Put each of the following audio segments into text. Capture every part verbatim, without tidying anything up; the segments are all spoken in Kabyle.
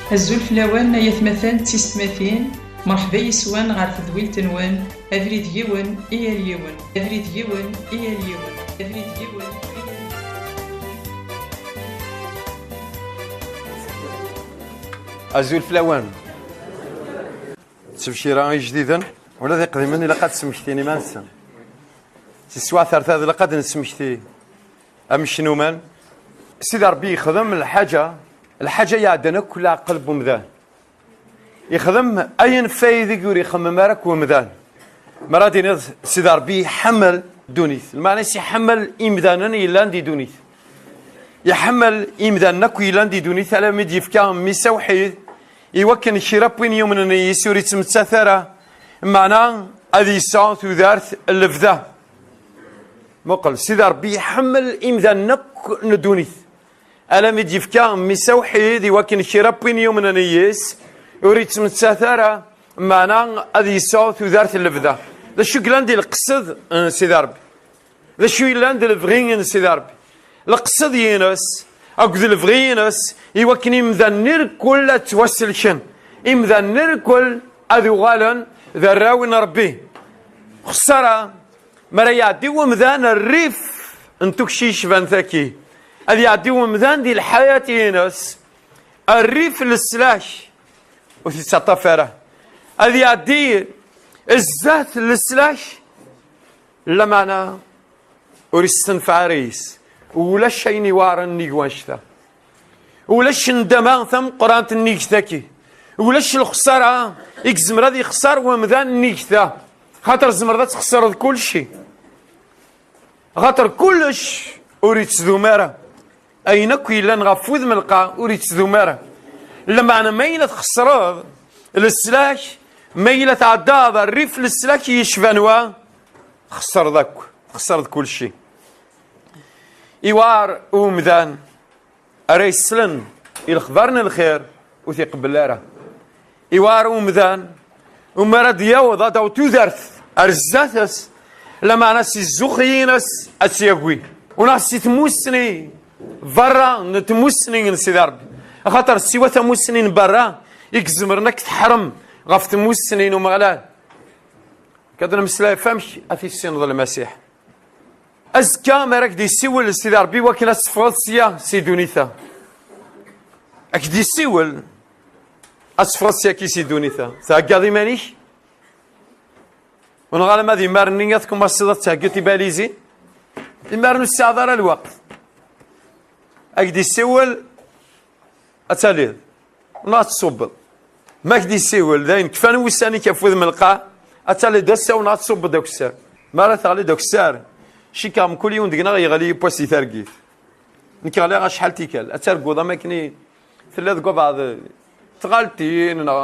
Azul fell-awen, ay atmaten d tisetmatin, merḥba yes-wen ɣer tedwilt-nwen, abrid yiwen i yal yiwen, abrid yiwen i yal yiwen, abrid yiwen i yal yiwen. Azul fell-awen. Ttebcira ijdiden, ula d iqdimen ilaq ad smektin iman-nsen. Si teswiɛt ar ta ilaq ad nesmekti amek numan. Sidi Ṛebbi yexdem lḥaǧa, lḥaǧa iɛeddan akk leɛqel n umdan. Yexdem ayen f aydeg ur ixemmem ara akk umdan. Mi ara d-tiniḍ Sidi Ṛebbi iḥemmel ddunit, lmeɛna-s iḥemmel imdanen yellan di ddunit. Iḥemmel imdanen akk yellan di ddunit, alammi d-yefka mmi-s awḥid, iwakken kra n win yumnen yis ur ittmettat ara, meɛna ad yesɛu tudert n lebda. Muqel, Sidi Ṛebbi iḥemmel imdanen akk n ddunit, alammi d-yefka mmi-s awḥid, iwakken kra n win yumnen yis ur ittmettat ara, meɛna ad yesɛu tudert n lebda. D acu yellan di leqsed n Sidi Ṛebbi? D acu yellan d lebɣi n Sidi Ṛebbi? Leqsed-ines akked lebɣi-ines iwakken imdanen irkul ad ttwaselken, imdanen irkul ad uɣalen d arraw n Ṛebbi. Xsara, mi ara iɛeddi umdan rrif n tukci yecban taki, ad iɛeddi umdan di lḥayat-ines rrif n leslak, ur t-ittaṭṭaf ara. Ad iɛeddi zdat n leslak, lameɛna ur istenfeɛ ara yis. Ulac ayen iweɛren nnig wanect-a. Ulac ndama tameqqrant nnig taki. Ulac lexsara i yezmer ad yexser wemdan nnig ta. Xaṭer tzemreḍ ad txesreḍ kulci. Xaṭer kullec ur ittdum ara. Ayen akk yellan ɣef wudem n lqaɛ ur ittdum ara. Lameɛna ma yella txesreḍ leslak, ma yella tɛeddaḍ rrif leslak yecban wa, txesreḍ akk, txesreḍ kulci. Iwar umdan ara yeslen i lexbar n lxir ur t-iqebbel ara. Iwar umdan, umi ara d-yaweḍ ad d-taweḍ tudert ar zdat-s, lameɛna si zzux-ines ad tt-yagi. U neɣ si tmussni, berra n tmussni n Sidi Ṛebbi. Axaṭer siwa tamussni n berra i izemren ad k-teḥrem ɣef tmussni n Umeɣlal. Kad nemmeslay ɣef amek ad tissineḍ Lmasiḥ. Azekka mi ara k-d-yessiwel Sidi Ṛebbi wakken ad teffɣeḍ sya si ddunit-a. Ad k-d-yessiwel ad teffɣeḍ syaki si ddunit-a. Theggaḍ iman-ik? Ur neɣ alamma d imar-nni ad tkumassiḍ ad theggiḍ tibalizin? Imar ur tesɛiḍ ara lweqt. Ad k-d-yessiwel ad taliḍ. Neɣ ad tṣubbeḍ. Ma k-d-yessiwel, dayen kfan wussan-ik ɣef wudem n lqaɛ, ad taliḍ d asawen neɣ ad tṣubbeḍ akessar. Mi ara teɣliḍ akessar, cikkeɣ mkul yiwen deg-neɣ yeɣli yiwwas di targit. Nekk ɣliɣ acḥal tikkal, ad targuḍ am akken i telliḍ deg wabɛaḍ tɣaltin neɣ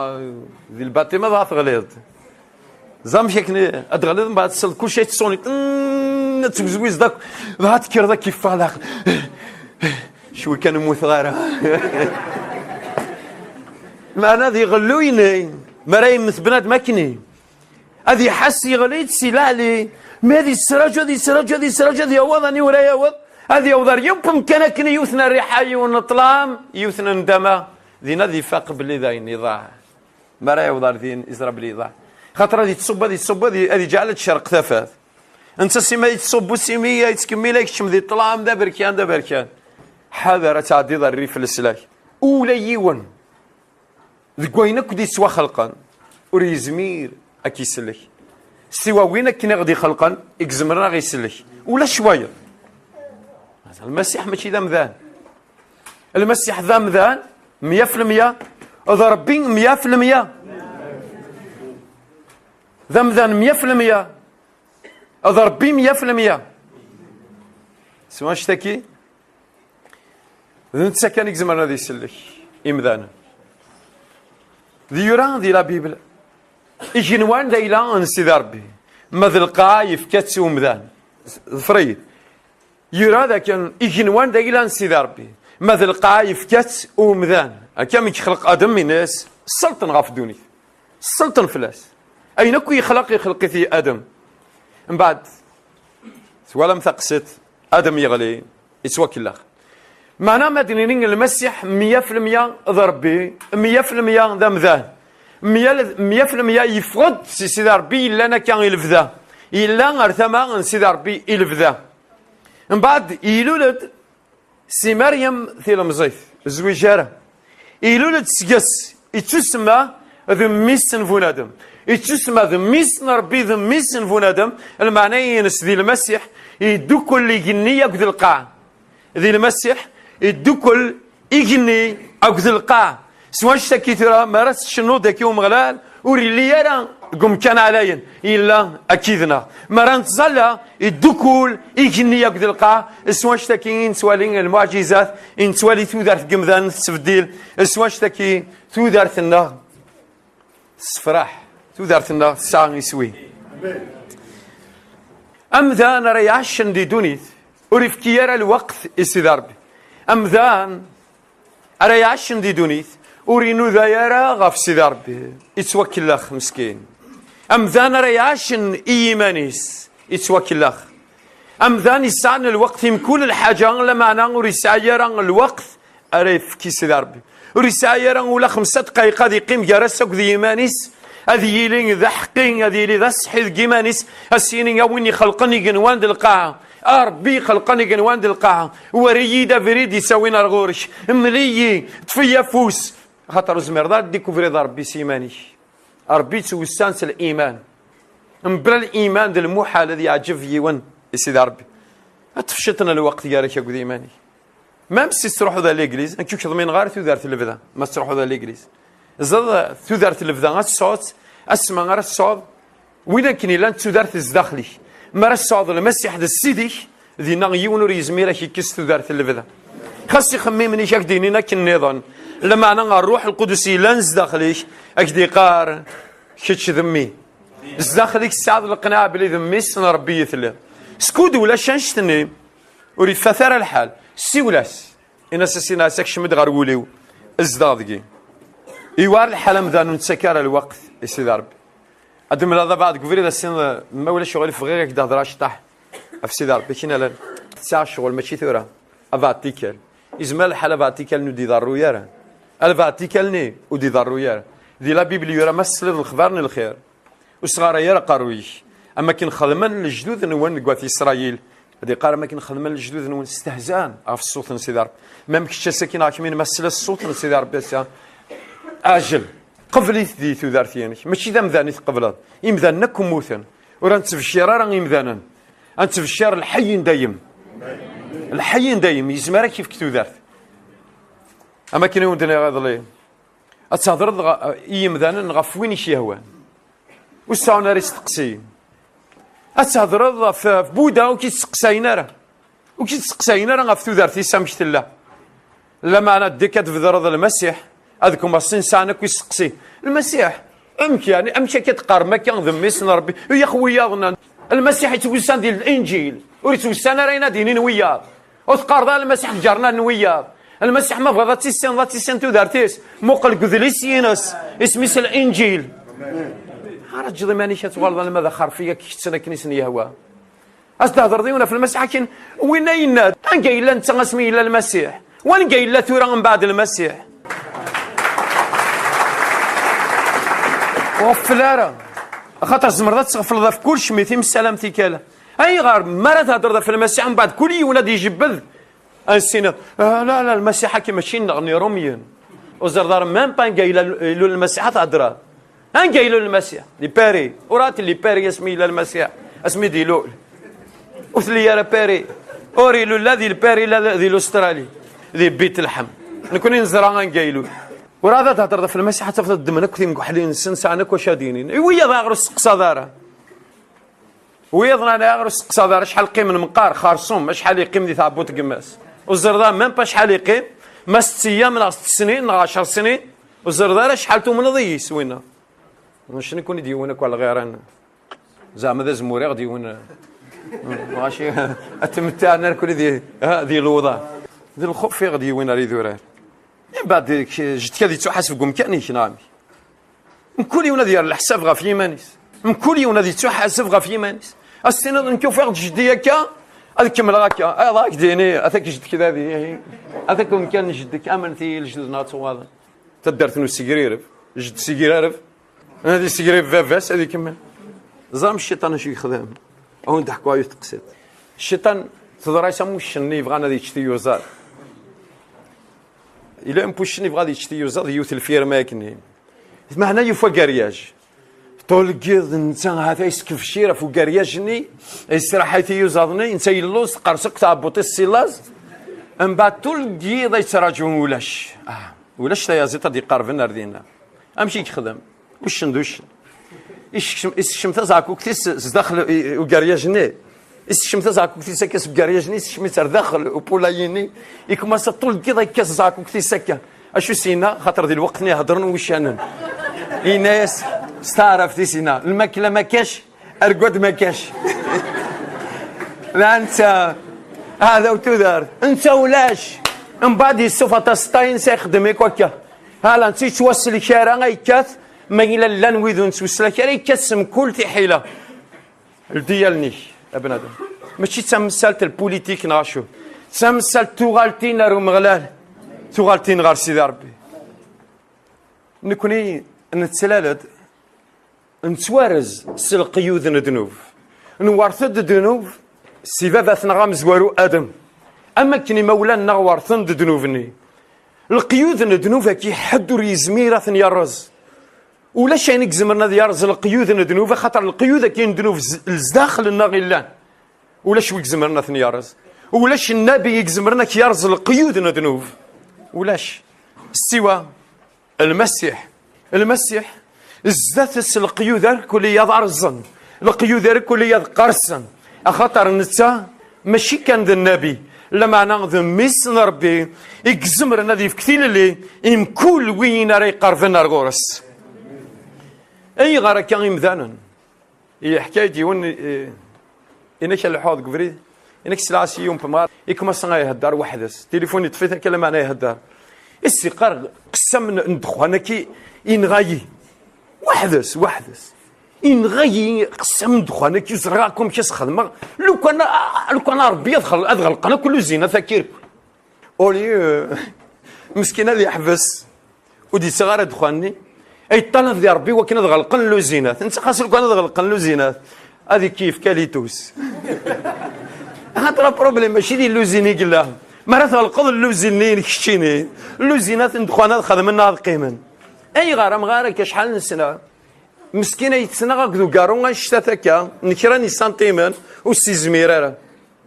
di lbaṭima dɣa teɣliḍ. Ẓamek akken ad d-ɣliḍ, mbeɛd tesleḍ kulci yettṣuni, mm, ad tewzwizeḍ akk, dɣa tekkreḍ ad k-iffeɣ leɛqel. Cwi kan ur mmuteɣ ara. Meɛna ad iɣellu yini, mi ara yemmet bnadem akkenni, ad iḥass yeɣli-d si laɛli, mi ad yettraǧu, ad yettraǧu, ad yettraǧu, ad yaweḍ, aniwer ara yaweḍ, ad yaweḍ ar yiwet umkan akken yiwet n rriḥa, yiwen n ṭṭlam, yiwet n ndama, din ad ifaq belli dayen iḍaɛ. Mi ara yaweḍ ar din, iẓra belli iḍaɛ. Xaṭer ad yettṣubbu, ad yettṣubbu, ad y-, ad yeǧɛel ad tecreq tafat. Netta sima yettṣubbu, simi yettkemmil, ad yekcem di ṭṭlam, d aberkan, d aberkan. Ḥader ad tɛeddiḍ ar rrif n leslak. Ula yiwen deg wayen akk d-yettwaxelqen ur yezmir ad k-isellek. Siwa win akken i ɣ-d-ixelqen i izemren ad ɣ-isellek. Ulac wayeḍ. Lmasiḥ mačči d amdan. Lmasiḥ d amdan mya f lemya, d Ṛebbi mya f lemya. D amdan mya f lemya, d Ṛebbi mya f lemya. S wanect-agi, d netta kan i izemren ad isellek imdanen. D yura di la Bible, igenwan d ayla n Sidi Ṛebbi, ma d lqaɛ yefka-tt i umdan. Ḍfer-iyi-d. Yura dakken igenwan d ayla n Sidi Ṛebbi, ma d lqaɛa yefka-tt i umdan. Akka mi yexleq Adem, yenna-yas, sselṭen ɣef ddunit, sselṭen fell-as. Ayen akk yexleq, yexleq-it i Adem. Mbeɛd, twalam taqsiṭ, Adem yeɣli, yettwakellex. Meɛna ma d-nini Lmasiḥ mya f lemya d Ṛebbi, mya f lemya d amdan, mya f lemya yeffeɣ-d si Sidi Ṛebbi yellan akka i lebda, yella ar tama n Sidi Ṛebbi i lebda. Mbeɛd ilul-d si Meryem tilemẓit, ur zwiǧ ara. Ilul-d seg-s, ittusemma d mmi-s n bunadem. Ittusemma d mmi-s n Ṛebbi, d mmi-s n bunadem, lmeɛna-ines di Lmasiḥ, iddukel igenni akked lqaɛ. Di Lmasiḥ, iddukel igenni akked lqaɛ. S wanect-agi tura, mi ara tcennuḍ dagi Umeɣlal, ur yelli ara deg umkan ɛlayen, yella akkid-neɣ. Mi ara nettẓalla, iddukul igenni akked lqaɛ. S wanect-agi i nettwali lmuɛǧizat, i nettwali tudert n yemdanen tettbeddil. S wanect-agi tudert-nneɣ tessefraḥ, tudert-nneɣ tesɛa iswi. Amdan ara iɛacen di ddunit, ur ifki ara lweqt i Sidi Ṛebbi. Amdan ara iɛacen di ddunit, ur inuda ara ɣef Sidi Ṛebbi, ittwakellex meskin. Amdan ara iɛacen i yiman-is, ittwakellex. Amdan yesɛan lweqt i mkul lḥaǧa, lameɛna ur yesɛi ara lweqt ara yefk i Sidi Ṛebbi. Ur yesɛi ara ula xemsa dqayeq ad yeqqim gar-as akked yiman-is, ad yili d aḥeqqi, ad yili d aṣeḥḥi deg yiman-is, ad s-yini: "A win ixelqen igenwan d lqaɛa, a Ṛebbi ixelqen igenwan d lqaɛa, wari-yi-d abrid yessawin ar ɣur-k, mel-iyi, ṭṭef-iyi afus." Axaṭer ur zmireḍ ara ad dikuvriḍ Ṛebbi s yiman-ik. Ṛebbi yettwessan s liman. Mebla liman d lmuḥal ad yeɛǧeb yiwen i Sidi Ṛebbi. Ad tefciṭ n lweqt gar-ak akked yiman-ik. Même si tettruḥuḍ ar l'église, nekk ur k-ḍmineɣ ara tudert n lebda, ma tettruḥuḍ ar l'église. Ẓeḍ tudert n lebda, ad tesɛuḍ, asma ara tesɛuḍ, win akken illan d tudert zdaxel-ik. Mi ara tesɛuḍ Lmasiḥ d Ssid-ik, dinna yiwen ur yezmir ad k-ikkes tudert n lebda. Xas ixemmimen-ik ad k-d-inin akken nniḍen, lameɛna Ṛṛuḥ Lqudus yellan zdaxel-ik, ad k-d-iqqar: "Kečč d mmi." Zdaxel-ik tesɛiḍ leqnaɛ belli d mmi-s n Ṛebbi i telliḍ. Skud ulac annect-nni, ur ifat ara lḥal. Siwel-as. Ini-as: "A Sidi, akcem-d ɣer wul-iw, zdeɣ deg-i." Iwɛer lḥal amdan ur nettak ara lweqt i Sidi Ṛebbi. Ad d-temleḍ abeɛd deg ubrid, a Sidi, ma ulac uɣilif bɣiɣ ad k-d-hedreɣ aceṭṭaḥ ɣef Sidi Ṛebbi, akken llan. Tesɛa ccɣel mačči tura, abeɛd tikkal. Izmer lḥal abeɛd tikkal-nni ur d-iḍerru ara. Abeɛd tikkal-nni ur d-iḍerru ara. Di la Bible yura: "Ma tesliḍ lexbar n lxir, ur sɣaray ara aqerruy-ik, am akken xedmen lejdud-nwen deg wat Isṛayil." Ad iqqar: "Am akken xedmen lejdud-nwen, stehzan ɣef ṣṣut n Sidi Ṛebbi." Ma am kečč ass-akin ɣer kmin, ma tesliḍ ṣṣut n Sidi Ṛebbi ass-a, ɛjel, qbel-it di tudert-inek. Mačči d amdan i tqebleḍ. Imdanen akk mmuten. Ur a nettbecciṛ ara imdanen. A nettbecciṛ lḥey n dayem. Lḥey n dayem yezmer ad k-yefk tudert. Am akken i wen-d-nniɣ iḍelli, ad thedreḍ ɣ-, i yimdanen ɣef win i k-yehwan. Ur seɛɛun ara isteqsiyen. Ad thedreḍ ɣef, ɣef Buda, ur k-isteqsayen ara. Ur k-isteqsayen ara ɣef tudert-is amek tella. Lameɛna ddek ad tbedreḍ Lmasiḥ, ad kumaṣin sɛan akk isteqsiyen. Lmasiḥ, amek yani, amek akka teqqarem akka d mmi-s n Ṛebbi? Yax wiyaḍ-nni. Lmasiḥ yettwussan di Linǧil, ur yettwussan ara ayen ad d-inin wiyaḍ. Ur teqqareḍ ara Lmasiḥ d ǧarnan n wiyaḍ. Lmasiḥ ma bɣiḍ ad tissineḍ, ad tissineḍ tudert-is, muqel deg udlis-ines, isem-is Linǧil. Ara ǧǧeḍ iman-ik ad tuɣaleḍ alma d axerfi, ad k-ketten akken i sen-yehwa. Ad s-d-thedreḍ yiwen ɣef Lmasiḥ akken, winna yenna-d, anga yella netta asmi yella Lmasiḥ? Wanga yella tura mbeɛd Lmasiḥ? Ɣeffel ara. Axaṭer tzemreḍ ad tɣefleḍ ɣef kullec, mi timessalam tikkala. Ayɣer mi ara thedreḍ ɣef Lmasiḥ, mbeɛd kul yiwen ad ijebbed? Ad nessiniḍ: "Ah, la, la, Lmasiḥ-agi mačči nneɣ, n Irumyen." Ur ẓerreḍ ara même pas anga yella lu-, ilul Lmasiḥ ad theddreḍ. Anga ilul Lmasiḥ? Di Paris. Ur ad telli Paris asmi yella Lmasiḥ, asmi d-ilul. Ur telli ara Paris. Ur ilul la di Paris la di l'Australie, di Bit Lḥem. Nekni neẓra anga ilul. Ur ad theddreḍ ɣef Lmasiḥ, ad tafeḍ ddmen akk timguḥlin-nsen, sɛan akk wacu ad d-inin. I wiyaḍ ayɣer ur testeqsaḍ ara? Wiyaḍ nnan ayɣer ur testeqsaḍ ara acḥal qqimen meqqar, xerṣum, acḥal yeqqim di tɛebbuḍt n yemma-s? Ur ẓerreḍ ara même pas acḥal yeqqim, ma sett eyyam neɣ sett snin neɣ ɛecr snin, ur ẓerreḍ ara acḥal tumneḍ-iyi s winna. Mačči nekni d yiwen akk lɣiran. Zeɛma d azemmur i ɣ-d-yiwen. Mačči ad tmetteɛ nekni di, ha, di lewḍa. D lxuf i ɣ-d-yiwen ar idurar. Mbeɛd, k-, jedk ad yettuḥaseb deg umkan-ik, neɣ amek? Mkul yiwen ad yerr leḥsab ɣef yiman-is. Mkul yiwen ad yettuḥaseb ɣef yiman-is. Ad s-tiniḍ: "Nekk ufiɣ-d jeddi akka, Ad kemmleɣ akka. Ad ak-d-yini, atak jeddik d abi. Atak umkan n jeddik, amen ti lejdud-nneɣ ad tuɣaleḍ. Taddart n usegrareb, jedd segrareb. Ad isegrareb baba-s, ad ikemmel. Ẓram cciṭan acu yexdem. Ad wen-d-ḥkuɣ yiwet teqsiṭ. Cciṭan teḍra-yas am uccen-nni yebɣan ad yečč tiyuzaḍ. Yella am uccen yebɣa ad yečč tiyuzaḍ, yiwet lfirma akken. Meɛna yufa garyaj. Ṭul n yiḍ netta ha-t-a yeskefcir ɣef ugaryaj-nni, yesraḥay tiyuzaḍ-nni, netta yelluẓ, teqqers akk tɛebbuḍt-is si laẓ. Mbeɛd ṭul n yiḍ ay yettraǧu ulac. Ah, ulac tayaziḍt ad d-iqerben ar dinna. Amek i yexdem? Uccen d uccen. Isekcem, isekcem tazeɛkukt-is zdaxel i, i ugaryaj-nni. Isekcem tazeɛkukt-is akka seg ugaryaj-nni, isekcem-itt ar daxel upulayi-nni. Ikemmasa ṭul n yiḍ akka tzeɛkukt-is akka. Acu s-yenna? Xaṭer di lweqt-nni heddren wuccanen. Yenna-yas s taɛrabt-is, yenna, lmakla ma kac, argwad ma kac. La netta, hada u tudert. Netta ulac. Mbeɛd yessuf aṭas ṭayen s ixeddem i wakka. Hala netta yettwaslek ara, yekkat, ma yella llan wid ur nettweslak ara, yekkat s mkul tiḥila. Ldi allen-ik, a bnadem. Mačči d tamsalt n lpulitik neɣ acu. D tamsalt tuɣaltin ar Umeɣlal. Tuɣaltin ɣer Sidi Ṛebbi. Nekni nettlal-d, nettwarez s leqyud n ddnub. Nwerret-d ddnub si baba-tneɣ amezwaru Adem. Am akken imawlan-nneɣ werten-d ddnub-nni. Leqyud n ddnub-agi ḥedd ur yezmir ad ten-yerreẓ. Ulac ayen i izemren ad yerẓ leqyud n ddnub, axaṭer leqyud-agi n ddnub z-, zdaxel-nneɣ i llan. Ulac wi izemren ad ten-yerẓ. Ulac nnabi i izemren ad k-yerẓ leqyud n ddnub. Ulac. Siwa Lmasiḥ. Lmasiḥ, zdat-s leqyud irkelli ad rẓen, leqyud irkelli ad qersen, axaṭer netta mačči kan d nnabi, lameɛna d mmi-s n Ṛebbi i izemren ad yefk tilelli i mkul win ara iqerben ar ɣur-s. Ayɣer akka imdanen? Yeḥka-yi-d yiwen, eh, inek a leḥḥuɣ deg ubrid, inek sliɣ-as i yiwen n umɣar, ikemmasa ihedder weḥd-s. Tilifun yeṭṭef-it akka lameɛna ihedder. Is iqqar qessam n, n ddexxan-agi, inɣa-yi. Weḥd-s, weḥd-s. Inɣa-yi qessam n ddexxan-agi, ur ẓriɣ akk amek as-xedmeɣ. Lukan, lukan a Ṛebbi ad xel-, ad ɣelqen akk lluzinat-agi. Au lieu, meskin ad yeḥbes, ur d-yettaɣ ara ddexxan-nni, ay yeṭṭalab di Ṛebbi wakken ad ɣelqen lluzinat. Netta xas lukan ad ɣelqen lluzinat, ad ikki yefka litus. Axaṭer aproblem mačči di lluzin i yella. Mi ara tɣelqeḍ lluzin-nni n keččini, lluzinat n ddexxan ad xedmen neɣ ad qqimen. Ayɣer amɣar akka acḥal n sna? Meskin ay yettnaɣ akked ugaru anect-a takka, n kra n yisantimen, ur s-izmir ara.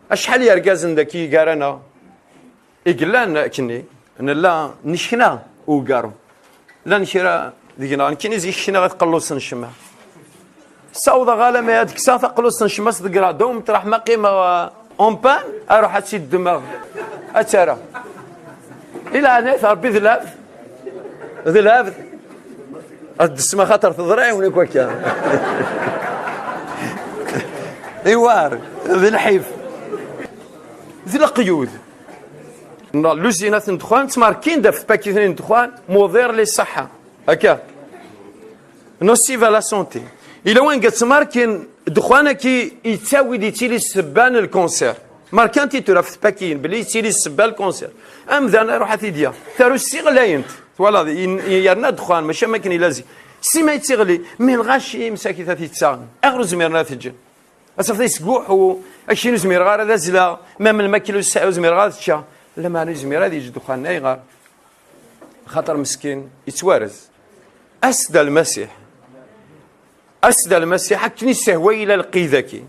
Acḥal yergazen daki gar-aneɣ? I yellan akkenni, nella nekna ugaru. Llan kra deg-neɣ, nekkini zik knaɣ i tqelluṣt n ccma. Ssawḍeɣ alamma ad kkseɣ taqelluṣt n ccma s deg rado, meṭreḥ ma qqimeɣ, euh, en panne, aruḥ ad tt-id-ddmeɣ. Ad tt-ara. I leɛnayt Ṛebbi d lɛebd. D lɛebd. Ad d-tesma xaṭer teḍra yiwen akk akka. Iwar, d lḥif. D leqyud. Lluzinat n ddexxan ttmarkin-d ɣef tpakit-nni n ddexxan, muḍir li ṣṣeḥḥa. Akka. Nocive à la santé. Yella wanga ttmarkin ddexxan-agi yettawi-d, yettili ssebba n lkanser. Markant-it tura ɣef tpakiyin belli yettili ssebba n lkanser. Amdan iruḥ ad t-id-yaɣ. Tarusi ɣlayent. Twalaḍ, in-, yerna ddexxan, mačči am akken yella zik. Sima yettiɣli, mi lɣaci msakit ad t-yettaɣen. Ayɣer ur zmiren ad t-ǧǧen? Ad tafeḍ yesguḥu, akkin ur zmireɣ ara ad azzleɣ, ma am lmakla ur sɛiɣ ur zmireɣ ad ččeɣ. Lameɛna ur yezmir ad yeǧǧ ddexxan, ayɣer? Xaṭer meskin, yettwarez. As-d a Lmasiḥ. As-d a Lmasiḥ, akken yessehway ila lqid-agi.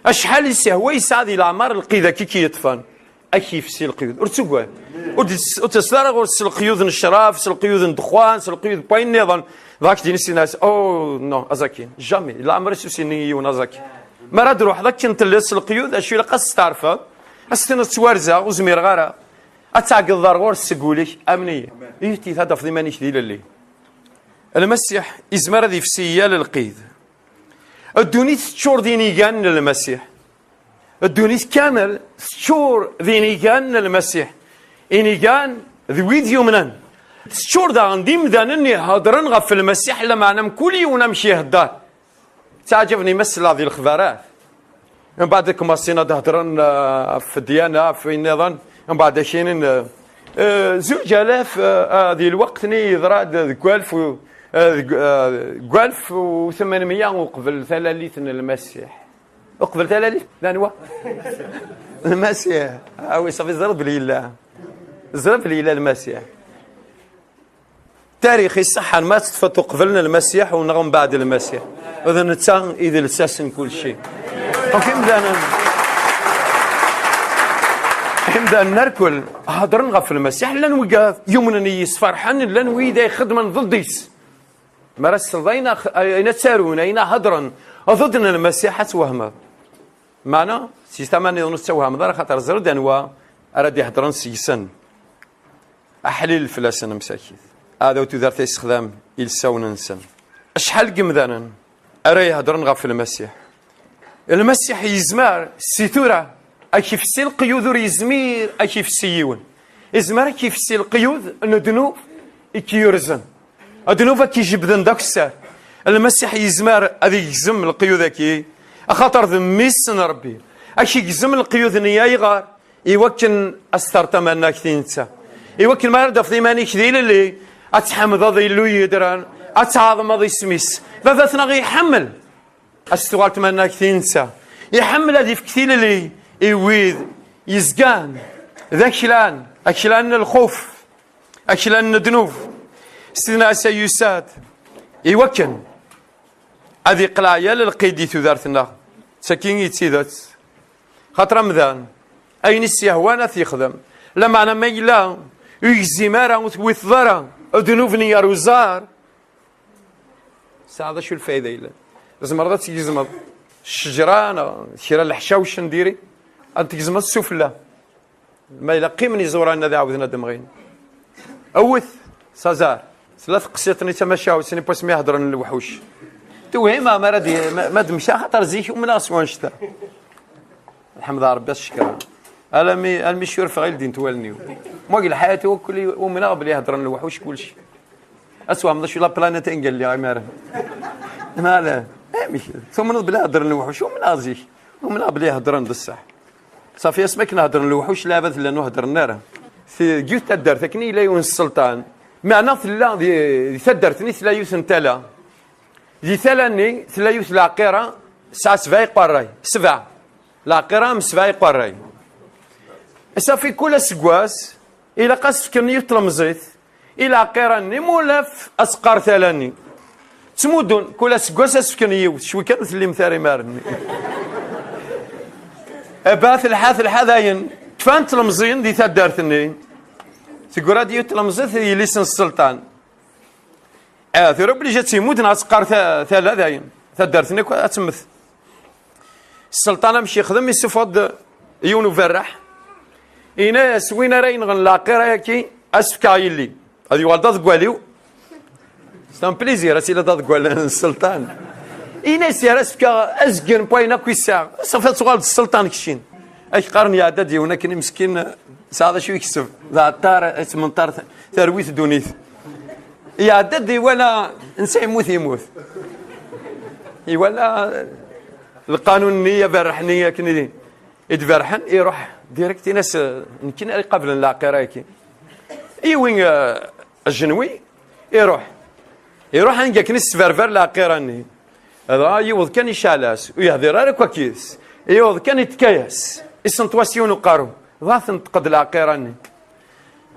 Acḥal yessehway yesɛa di leɛmer lqid-agi k-yeṭṭfen. Ad k-yefsi leqyud. Ur ttugad. Ur d-, ur d-tesla ara ɣur-s s leqyud n ccrab, s leqyud n ddexxan, s leqyud n wayen nniḍen. Dɣa k-d-yini Sidna Ɛisa, oh, non, aẓ akin. Jamais. Leɛmer-is ur s-yenni i yiwen aẓ akin. Mi ara d-truḥeḍ akken telliḍ s leqyud, acu ilaq ad s-testeɛrfeḍ? Ad s-tiniḍ ttwarzeɣ, ur zmireɣ ara. Ad tɛeggdeḍ ar ɣur-s seg wul-ik, amen-iyi. Ihi ad tafeḍ iman-ik d ilelli. Lmasiḥ izmer ad yefsi yal lqid. Ddunit teččur d inigan n Lmasiḥ. Ddunit kamel teččur d inigan n Lmasiḥ. Inigan d wid yumnen. Teččur daɣen d imdanen ihedren ɣef Lmasiḥ, lameɛna mkul yiwen amek ihedder. Ttaɛǧaben-iyi ma selleɣ di lexbarat. Mbeɛd ad kmaṣin ad hedren, eh, ɣef ddyana, ɣef wayen nniḍen. Mbeɛd ad k-inin, eh, eh, zuǧ alaf, eh, eh, di lweqt-nni yeḍra-d deg walef u, eh, deg, eh, deg walef u tmenmya uqbel talalit n Lmasiḥ. Uqbel talalit d anwa? Lmasiḥ. Awi, ṣafi, ẓriɣ belli yella. Ẓriɣ belli yella Lmasiḥ. Tarix iṣeḥḥan ma teṭṭfeḍ uqbel n Lmasiḥ u neɣ mbeɛd Lmasiḥ. D netta i d lsas n kulci. Donc imdanen, imdanen arkul hedren ɣef Lmasiḥ, llan wigad yumnen yis, ferḥen, llan wid ay ixeddmen ḍedd-is. Mi ara tesleḍ ayen ax-, ayen ad ttarun, ayen ad hedren, ḍedd n Lmasiḥ, ad twehmeḍ. Meɛna, si tama nniḍen ur tettwehmeḍ ara, xaṭer ẓer-d anwa ara d-ihedren seg-sen. Aḥlil fell-asen msakit. Aɛdaw tudert ay yessexdam ilsawen-nsen. Acḥal n yemdanen ara ihedren ɣef Lmasiḥ? Lmasiḥ yezmer, si tura, ad k-ifessi leqyud ur yezmir ad k-ifessi yiwen. Yezmer ad k-ifessi leqyud n ddnub i k-yurzen. Ddnub ad k-ijebden d akessar. Lmasiḥ yezmer ad igzem leqyud-agi, axaṭer d Mmi-s n Ṛebbi. Ad k-igzem leqyud-nni ayɣer? Iwakken ad s-terr tamannagt i netta. Iwakken mi ara d-tafeḍ iman-ik d ilelli, ad tḥemdeḍ Illu yedren, ad tɛeḍmeḍ isem-is. Baba-tneɣ iḥemmel ad s-tuɣal tmannagt i netta. Iḥemmel ad ifk tilelli i wid yezgan d aklan, aklan n lxuf, aklan n ddnub. Sidna Ɛisa yusa-d iwakken ad iqleɛ yal lqid di tudert-nneɣ. D tagi i d tidet. Xaṭer amdan, ayen i s-yehwan ad t-yexdem. Lameɛna ma yella ur yegzim ara, ur tewwiteḍ ara ddnub-nni ar uẓar, tesɛa d acu lfayda yellan? Tzemreḍ ad tgezmeḍ ccejra neɣ kra n leḥcawec n diri, ad tgezmeḍ sufella. Ma yella qqimen iẓuran ad ɛawden ad d-mɣin. Awet s aẓar. Tella teqsiṭ-nni d tamacahut, snin n wasmi i heddren lewḥuc. Tewhim ma ara d-, ma, ma d-mcaɣ, xaṭer zik umneɣ s wanect-a. Lḥemd ɣer Rebbi, ad s-cekkreɣ. Almi, almi curfeɣ i ldint wallen-iw. Mwag lḥayat-iw akk umneɣ belli heddren lewḥuc kulci. Ad twehmeḍ acu la planète anga lliɣ imaren. Neɣ ala? Amek? Tumneḍ belli heddren lewḥuc? Umneɣ zik. Umneɣ belli heddren d ṣṣeḥ. Ṣafi, asmi akken heddren lewḥuc, lɛibad llan ur heddren ara. Ti-, deg yiwet taddart akken yella yiwen sselṭan. Meɛna tella di, di taddart-nni tella yiwet n tala. Di tala-nni tella yiwet lɛeqqira, tesɛa sebɛa iqerray. Sebɛa. Lɛeqqira am sebɛa iqerray. Ṣafi, kul aseggas ilaq ad s-fken yiwet tlemẓit i lɛeqqira-nni, mulaf ad teqqar tala-nni. Ttmuddun, kul aseggas ad s-fken yiwet, cwi kan ur tellimt ara imaren-nni. Aba telḥa, telḥa dayen, kfan tlemẓiyin di taddart-nni. Teggra-d yiwet tlemẓit i yelli-s n sselṭan. Ah, tura obligé ad tt-imudd neɣ ad teqqar ta-, tala dayen. Taddart-nni akk ad temmet. Sselṭan amek yexdem, isuffeɣ-d yiwen uberraḥ. Yenna-yas, win ara yenɣen lɛeqqira-yaki, ad s-fkeɣ yelli. Ad yuɣal d aḍeggal-iw. C'est un plaisir, ad tiliḍ d aḍeggal n sselṭan. Yenna-yas, ara s-fkeɣ azgen n wayen akk yesɛa. Ṣafi ad tuɣaleḍ d sselṭan keččin. Ak qqaren iɛedda-d yiwen akken i meskin, sɛa d acu yekseb. D aɛeṭṭar, yettmenṭar, terwi-t ddunit. Iɛedda-d iwala, netta yemmut, yemmut. Iwala lqanun-nni aberreḥ-nni akken i, i d-berrḥen, iruḥ direct, in-as, nekkini ara iqablen lɛeqqira-agi. Yiwi, eh, ajenwi, iruḥ. Iruḥ anga akken isberber lɛeqqira-nni. Dɣa yiweḍ kan iceɛl-as, ur yehdir ara akk yid-s. Yiweḍ kan itekka-yas, isenṭew-as yiwen uqerru. Dɣa tenṭeq-d lɛeqqira-nni.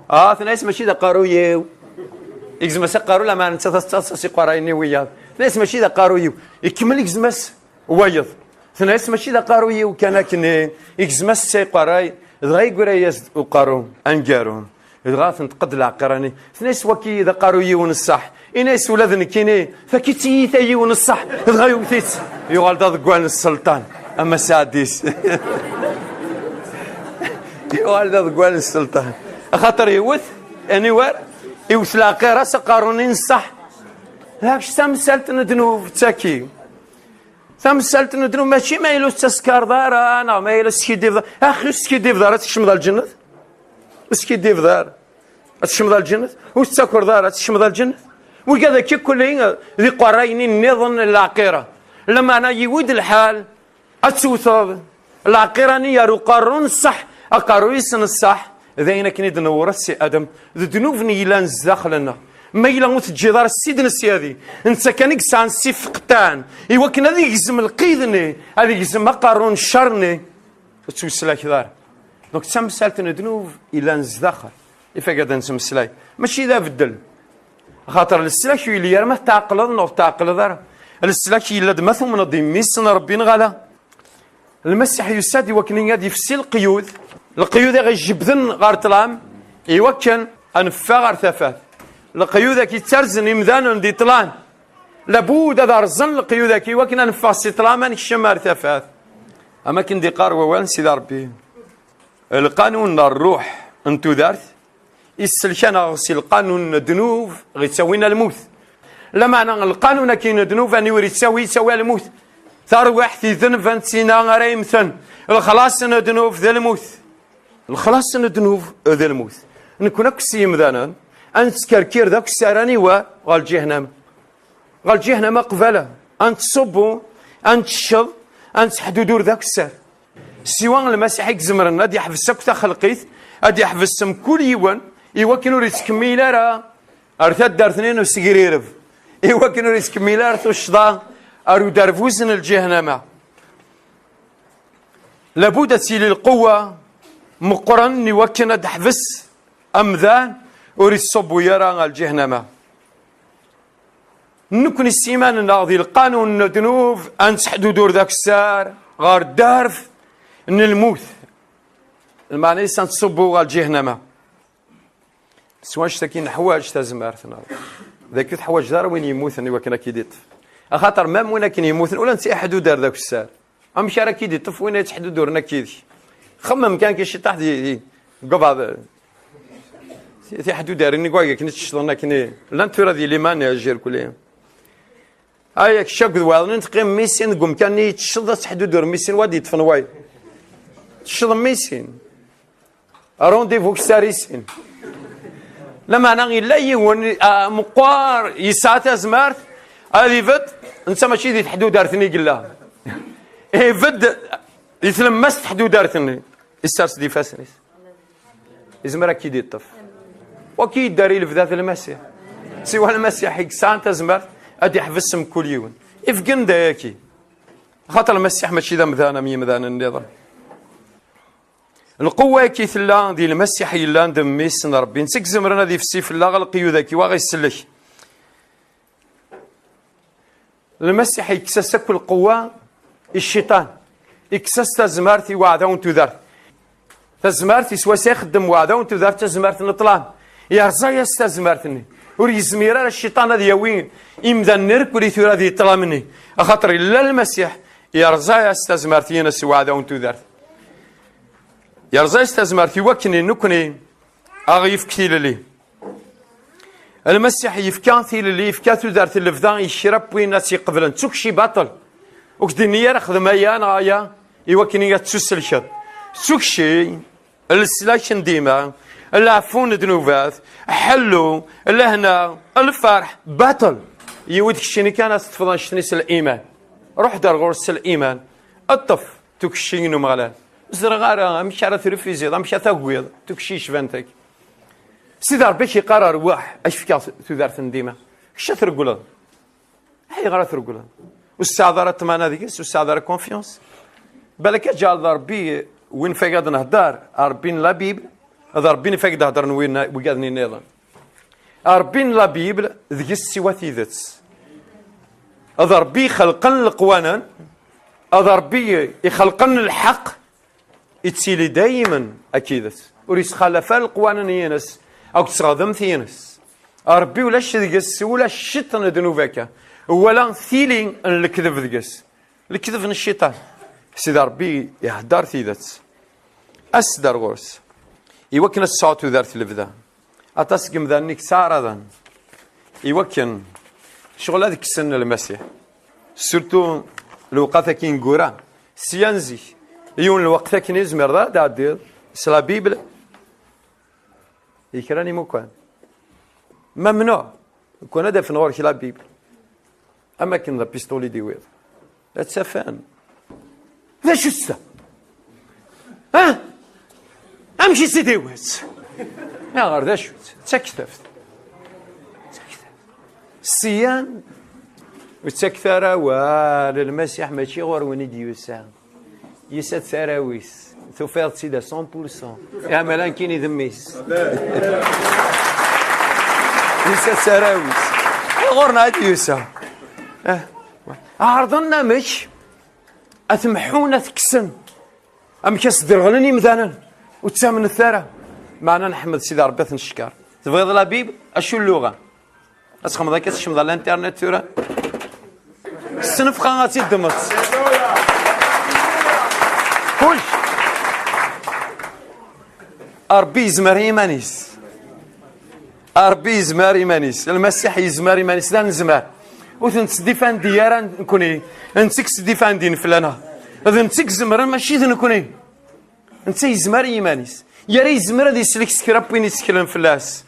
Ah, tenna-yas, mačči d aqerruy-iw. Igzem-as aqerru, lameɛna nettat ad tettaḍsa s iqerray-nni wiyaḍ. Tenna-yas, mačči d aqerruy-iw. Ikemmel igzem-as wayeḍ. Tenna-yas, mačči d aqerruy-iw kan akken, igzem-as s iqerray, dɣa yeggra-yas-d uqerru aneggaru. Dɣa tenṭeq-d lɛeqqira-nni. Tenna-yas, waki d aqerruy-iw n ṣṣeḥ. Ini-as, ula d nekkini, taki d tiyita-iw n ṣṣeḥ. Dɣa yewwet-itt. Yuɣal d aḍeggal n sselṭan. Ama sɛeddi-s. Yuɣal d aḍeggal n sselṭan. Axaṭer yewwet, aniwer, iwet lɛeqqira s aqerru-nni n ṣṣeḥ. Dak tamsalt n ddnub d taki. Tamsalt n ddnub mačči ma yella ur tettaskareḍ ara, neɣ ma yella ur teskiddibeḍ ara. Axi ur teskiddibeḍ ara, ad tkecmeḍ ar lǧennet? Ur teskiddibeḍ ara, ad tkecmeḍ ar lǧennet? Ur tettakreḍ ara, ad tkecmeḍ ar lǧennet? Wigad-agi kulli d iqerrayen-nniḍen n lɛeqqira. Lameɛna yiwi-d lḥal, Ad tewteḍ lɛeqira-nni ar uqerru n ṣṣeḥ, aqerru-is n ṣṣeḥ, d ayen akken i d-newret si Adam, d ddnub-nni yellan zdaxel-nneɣ. Ma yella ur teǧǧiḍ ara Ssid n Syadi, netta kan i yesɛan ssif qeṭṭan, i wakken ad igzem lqid-nni, ad igzem aqerru n ccer-nni, ur ttweslakeḍ ara. Donc d tamsalt n ddnub yellan zdaxel, ifak ad nettmeslay. Mačči d abeddel. Axaṭer leslak ur yelli ara ma tettɛeqleḍ neɣ ur tettɛeqleḍ ara. Leslak yella-d ma tumneḍ d mmi-s n Ṛebbi neɣ ala. Lmasiḥ yusa-d i wakken ad yefsi leqyud, leqyud i ɣ-ijebbden ɣer ṭṭlam, i wakken ad neffeɣ ɣer tafat. Leqyud-agi ttarzen imdanen di ṭṭlam. Labud ad rẓen leqyud-agi i wakken ad neffeɣ si ṭṭlam, ad nekcem ar tafat. Am akken d-iqqar wawal n Sidi Ṛebbi, lqanun n ṛṛuḥ n tudert isselkan-aɣ si lqanun n ddnub ɣ-ittawin ɣer lmut. Lameɛna lqanun-agi n ddnub aniwer ittawi? Ittawi ɣer lmut. Tarwiḥt, idenb n tina ara yemmten. Lexlaṣ n ddnub d lmut. Lexlaṣ n ddnub d lmut. Nekkni akk s yimdanen, ad nettkerkir d akessar aniwer? Ɣer lǧihnama. Ɣer lǧihnama qbala, ad nettṣubbu, ad nettecceḍ, ad nettḥdudur d akessar. Siwa Lmasiḥ i izemren ad yeḥbes akk taxelqit, ad yeḥbes mkul yiwen, i wakken ur yettkemmil ara ar taddart-nni n usegrireb, i wakken ur yettkemmil ara tuccḍa ar uderbuz n lǧihnama. Labud ad tili lquwa meqqren i wakken ad teḥbes amdan ur yettṣubbu ara ɣer lǧihnama. Nekkni s yiman-nneɣ di lqanun n ddnub ad nettḥdudur d akessar ɣer ddarb n lmut. Lmeɛna-is ad nettṣubbu ɣer lǧihnama. S wanect-agi neḥwaǧ tazmert-nneɣ. D akken teḥwaǧ ara win yemmuten i wakken ad k-id-iṭṭef. Axaṭer mam win akken yemmuten ula netta iḥdudar d akessar. Amek ara k-id-iṭṭef win ay yettḥeduduren akka yid-k? Xemmem kan ki ciṭaḥ di, di, deg ubeɛḍ. Ti-, tiḥdudarin i wagi akken i ttecḍen akken i llant tura di liman irkuli. Ay, kečč akked wayeḍ-nni teqqim mmi-s-in deg umkan-nni yettecḍ ad teḥdudur mmi-s-in wa d-yeṭṭfen wayeḍ. Tecceḍ mmi-s-in. Rendez-vous kessar i sin. Lameɛna yella yiwen, ah, meqqar yesɛa tazmert ad ibedd, netta mačči di teḥdudart-nni i yella. Ibedd di tlemmast teḥdudart-nni. Issers-d ifassen-is. Izmer ad k-id-iṭṭef. Wa k-yedder i lebda d Lmasiḥ. Siwa Lmasiḥ i yesɛan tazmert ad iḥbes mkul yiwen. Ifgen d ayaki. Xaṭer Lmasiḥ mačči d amdan am yimdanen nniḍen. Lqewwa-agi tella di Lmasiḥ yellan d Mmi-s n Ṛebbi. Netta i izemren ad ifsi fell-aɣ leqyud-agi, wa ɣ-isellek. Lmasiḥ yekkes-as akk lqewwa i cciṭan. Yekkes-as tazmert i weɛdaw n tudert. Tazmert iswas ay ixeddem weɛdaw n tudert, tazmert n ṭṭlam. Yerẓa-yas tazmert-nni. Ur yezmir ara cciṭan ad yawi imdanen irkul i tura di ṭṭlam-nni. Axaṭer yella Lmasiḥ, yerẓa-yas tazmert-ines i weɛdaw n tudert. Yerẓa-yas tazmert i wakken i nekkni a ɣ-yefk tilelli. Lmasiḥ yefka tilelli, yefka tudert n lebda i kra n win ad tt-iqeblen. D tukci baṭel. Ur k-d-inni ara xdem aya neɣ aya i wakken i ad tettuselkeḍ. D tukci, leslak n dima, leɛfu n ddnubat, ḥellu, lehna, lferḥ, baṭel. Yiwi d keččini kan ad teṭṭfeḍ annect-nni s liman. Ruḥ-d ar ɣur-s s liman. Ṭṭef tukci n Umeɣlal. Ẓriɣ ara amek ara trufiziḍ, amek ara tagiḍ tukci yecban tagi. Sidi Ṛebbi k-iqqar rwaḥ, ad k-fkeɣ tudert n dima. Kečč ad tregleḍ. Ayɣer ad tregleḍ? Ur tesɛiḍ ara ṭṭmana deg-s, ur tesɛiḍ ara confiance. Balak ad tǧeɛleḍ Ṛebbi win fag ad nhedder, Ṛebbi n la Bible, d Ṛebbi n fag d-heddren win, wigaden nniḍen. Ṛebbi n la Bible deg-s siwa tidet. D Ṛebbi ixelqen leqwanen, d Ṛebbi ixelqen lḥeqq, ittili daymen akid-s. Ur yesxalaf ara leqwanen-ines akked tɣedemt-ines. Ṛebbi ulac deg-s ula ciṭ n ddnub akka, wala tili n lekdeb deg-s. Lekdeb n cciṭan. Sidi Ṛebbi ihedder tidet. As-d ar ɣur-s. Iwakken ad tesɛu tudert lebda. Aṭas n yemdanen i yettɛaraḍen iwakken ccɣel ad kksen Lmasiḥ. Surtout lewqat-agi ineggura. Sya n zik. Yiwen lweqt akken i tzemreḍ ad tɛeddiḍ s la Bible. I kra n imukan. Mamnuɛ. Kwan ad afen ɣur-k la Bible. Am akken d apistoli d-iwiḍ. Ad tt-afen. D acu-tt ta? Ha? Amek i s-id-iwet? Aɣer d acu-tt? D taktabt. Syan, ur ttakket ara awal, Lmasiḥ mačči ɣur-wen i d-yusa. Yusa-d s arraw-is. Tufiḍ-tt-id à cent pour cent. Iɛmel akken i d mmi-s. Yusa-d s arraw-is. Ɣur-neɣ i d-yusa. Eh, ɛerḍen amek ad t-mḥun, ad t-kksen. Amek ad s-derɣlen imdanen? Ur ttamnet ara. Meɛna nḥemmed Sidi Ṛebbi, ad t-neckeṛ. Tebɣiḍ la Bible? Acu lluɣa? Ad txedmeḍ akka, tecmeḍ ar l'internet tura. S tnefxa ad tt-id-ddmeḍ. Kullec. Ṛebbi yezmer i yiman-is. Ṛebbi yezmer i yiman-is. Lmasiḥ yezmer i yiman-is. D anezmar. Ur ten-tesdifandi ara nekni. D netta i yesdifandin fell-aneɣ. D netta i izemren, mačči d nekni. Netta yezmer i yiman-is. Yara yezmer ad islek s kra n win iseklen fell-as.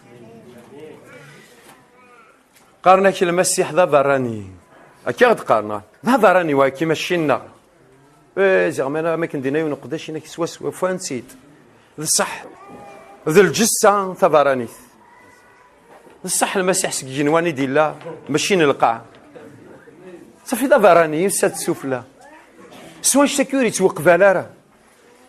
Qqaren-ak Lmasiḥ d aberrani. Akka i ɣ-d-qqaren, d aberrani wagi, mačči nneɣ. Eh, ziɣ ma, ma akken d-yenna yiwen uqeddac, inek swaswa, ufan-tt-id. D ṣṣeḥ. D lǧessa taberranit. D ṣṣeḥ, Lmasiḥ seg igenwan i d-yella, mačči n lqaɛ. Safi d aberrani, yusa-d sufella. S wanect-agi ur yettwaqbal ara.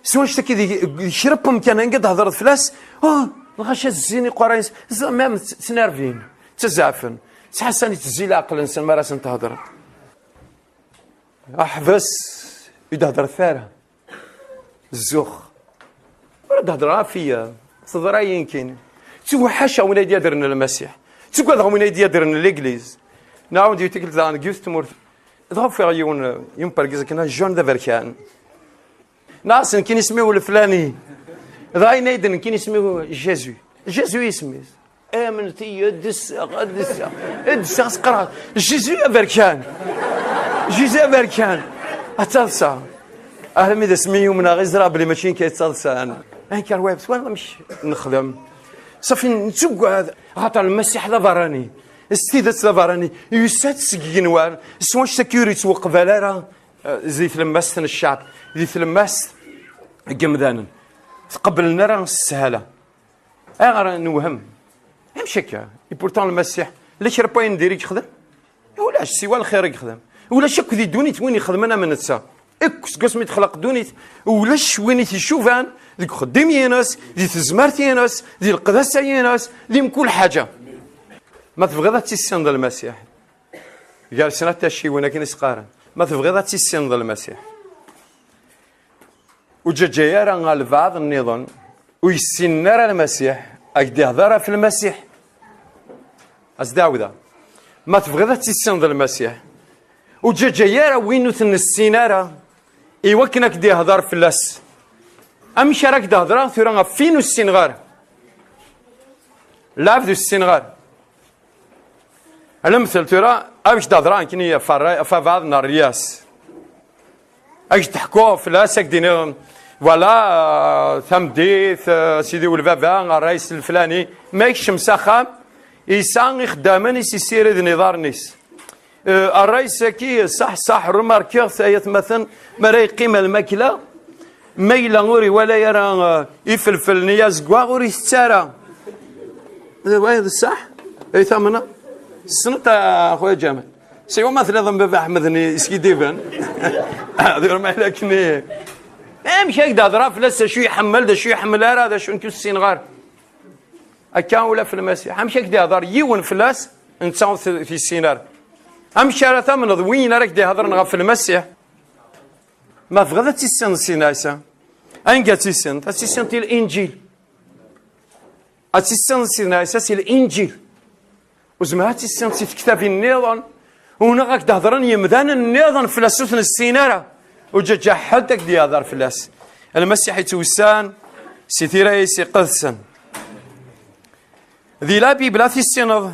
S wanect-agi di, di kra n wemkan, anga d-thedreḍ fell-as, oh, lɣaci ad zzin iqerray-is, ẓ-, même t-, ttnervin, ttazaɛfen, ttḥassan ittezzi leɛqel-nsen mi ara sen-thedreḍ. Ḥbes, ur d-hedret ara. Zzux. Ur d-hedreɣ ɣef iya, teḍra-yi nekkini. Ttwaḥaca win ay d-yadren Lmasiḥ. Ttuggadeɣ win ay d-yadren Legliz. Nɛawed yiwet tikkelt daɣen deg yiwet tmurt. Dɣa ufiɣ yiwen, yiwen n wergaz akken, jeune d aberkan. Nniɣ-as nekkini isem-iw leflani. Dɣa yenna-yi-d nekkini isem-iw Jésus. Jésus isem-is. Amnet-iyi, ad d-sseɣ, ad d-sseɣ. Ad d-sseɣ, s-qqareɣ, Jésus aberkan. Jésus aberkan. Ad taḍsa. Armi d asmi yumneɣ i ẓriɣ belli mačči nekk ay d taḍsa. Anker web, twalaḍ amek nexdem? Safi, nettugad, axaṭer Lmasiḥ d aberrani. S tidet d aberrani. Yusa-d seg igenwan, s wanect-agi ur yettwaqbal ara. Eh, di tlemmast n cceɛb, di tlemmast n yemdanen. Tqebblen ara s sshala. Ayɣer newhem? Amek akka? Et pourtant Lmasiḥ, la kra n wayen diri yexdem? Ulac, siwa lxir i yexdem. Ulac akk di ddunit win ixedmen am netta. Akk seg wasmi d-texlaq ddunit, ulac win i t-icuban deg uxeddim-ines, di tezmert-ines, di leqdasa-ines, di mkul ḥaǧa. Ma tebɣiḍ ad tissineḍ Lmasiḥ, gar snat tacciwin akken i s-qqaren. Ma tebɣiḍ ad tissineḍ Lmasiḥ, ur ǧǧaǧǧay ara albeɛḍ nniḍen ur yessinen ara Lmasiḥ, ad k-d-ihder ɣef Lmasiḥ. Ad s-d-ɛawdeɣ. Ma tebɣiḍ ad tissineḍ Lmasiḥ, ur ǧǧaǧǧay ara win ur t-nessin ara i wakken ad k-d-ihder fell-as. Amek ara k-d-hedreɣ tura ɣef win ur ssineɣ ara? Lɛebd ur ssineɣ ara. Lemtel tura, ad k-d-hedreɣ nekkini ɣef ṛṛay, ɣef abeɛḍ n ṛṛyas. Ad k-d-ḥkuɣ fell-as, ad k-d-iniɣ, voilà, euh, tameddit, euh, sidi u lbaba, ṛṛay-is leflani, ma yekcem s axxam, yesɛa ixeddamen i s-yessiriden iḍarren-is. Euh, ṛṛay-is-agi, ṣaḥ, ṣaḥ, remarkiɣ-t, ay atmaten, mi ara yeqqim ar lmakla, ma yella ur iwala ara, euh, ifelfel-nni azeggaɣ, ur itett ara. D wayeḍ ṣṣeḥ? Ay tamneḍ? Tessneḍ a xuya Ǧamal? Siwa ma telliḍ am baba Ḥmed-nni iskidiben. Di rmal akken i-, amek ad k-d-hedreɣ fell-as d acu iḥemmel, d acu iḥemmel ara, d acu nekk ur ssineɣ ara? Akka ula f Lmasiḥ. Amek ad k-d-ihder yiwen fell-as, netta ur t-, t-yessin ara? Amek ara tamneḍ win ara k-d-ihedren ɣef Lmasiḥ? Ma tebɣiḍ ad tissineḍ Sidna Ɛisa, anga ad tissineḍ? Ad tissineḍ i Linǧil. Ad tissineḍ Sidna Ɛisa si Linǧil. Ur zemreɣ ad tissineḍ si tektabin nniḍen. U neɣ ad k-d-hedren yemdanen nniḍen fell-as ur t-nessin ara. Ur ǧǧaǧǧa ḥedd ad k-d-yehder fell-as. Lmasiḥ yettwessan si tira-is iqedsen. Di la Bible ad tissineḍ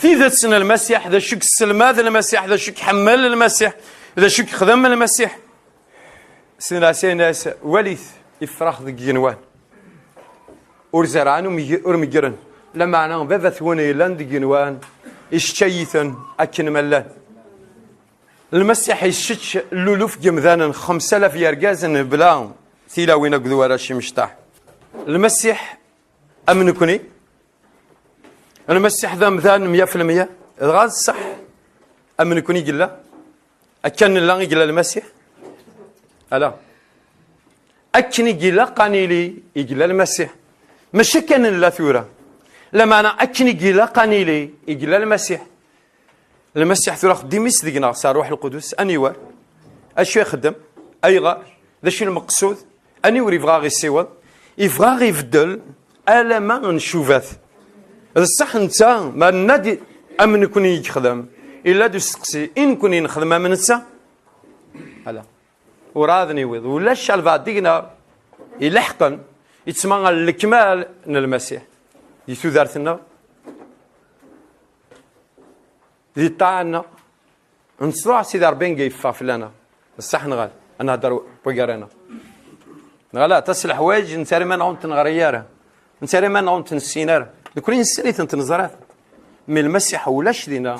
tidet n Lmasiḥ, d acu i yesselmad Lmasiḥ, d acu i iḥemmel Lmasiḥ, d acu i yexdem Lmasiḥ. Sidna Ɛisa yenna-as, walit ifrax deg igenwan. Ur zerɛen, ur meg-, ur meggren. Lameɛna baba-twen yellan deg igenwan, yečča-yiten akken ma llan. Lmasiḥ yessečč luluf n yemdanen, xemsa alaf yergazen bla tilawin akked warrac imecṭaḥ. Lmasiḥ am nekni, Lmasiḥ d amdan mya fi lmya, dɣa d ṣṣeḥ am nekni i yella, akka nella i yella Lmasiḥ? Ala. Akken i ilaq ad nili i yella Lmasiḥ. Mačči akken nella tura. Lameɛna akken i ilaq ad nili i yella Lmasiḥ. Lmasiḥ tura xeddim-is deg-neɣ s Rruḥ Lqudus. Aniwer? Acu ixeddem? Ayɣer? D acu lmeqsud? Aniwer ibɣa ɣ-isiweḍ? Ibɣa ɣ-ibeddel alama ncubat. D ṣṣeḥ netta, ma nenna-d am nekni i yexdem, illa-d usteqsi, i nekni nexdem am netta? Ala. Ur ɛad niwiḍ. Ulac albaɛḍ deg-neɣ ileḥqen, yettma ɣer lekmal n Lmasiḥ. Di tudert-nneɣ, di ṭṭaɛa-nneɣ, nettruḥ Sidi Ṛebbi nga yeffeɣ fell-aneɣ. D ṣṣeḥ neɣ ala? Ad nehder waggar-aneɣ. Neɣ ala, aṭas n leḥwayeǧ, nettarra iman-nneɣ ur ten-neɣri ara. Nettarra iman-nneɣ ur ten-nessin ara. Nekni nessen-itent, neẓra-tent. Mi Lmasiḥ ulac dinna.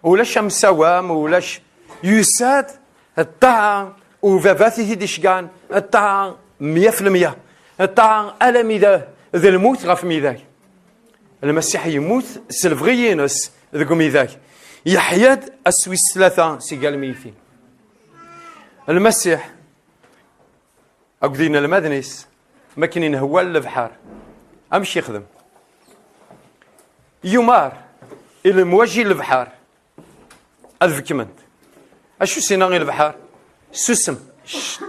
Ulac amsawam, ulac, yusa-d ṭṭaɛa, u baba-t i t-id-iceggɛen, ṭṭaɛa mya fi lmya. Ṭṭaɛa alami d, d lmut ɣef midag. Lmasiḥ yemmut s lebɣi-ines deg umidag. Yeḥya-d ass wis tlata si gar lmeyytin. Lmasiḥ akked yinelmaden-is, mi akken inehwal lebḥer, amek yexdem? Yumar i lemwaji n lebḥer ad bekment. Acu s-yenna i lebḥer? Susem. Cct.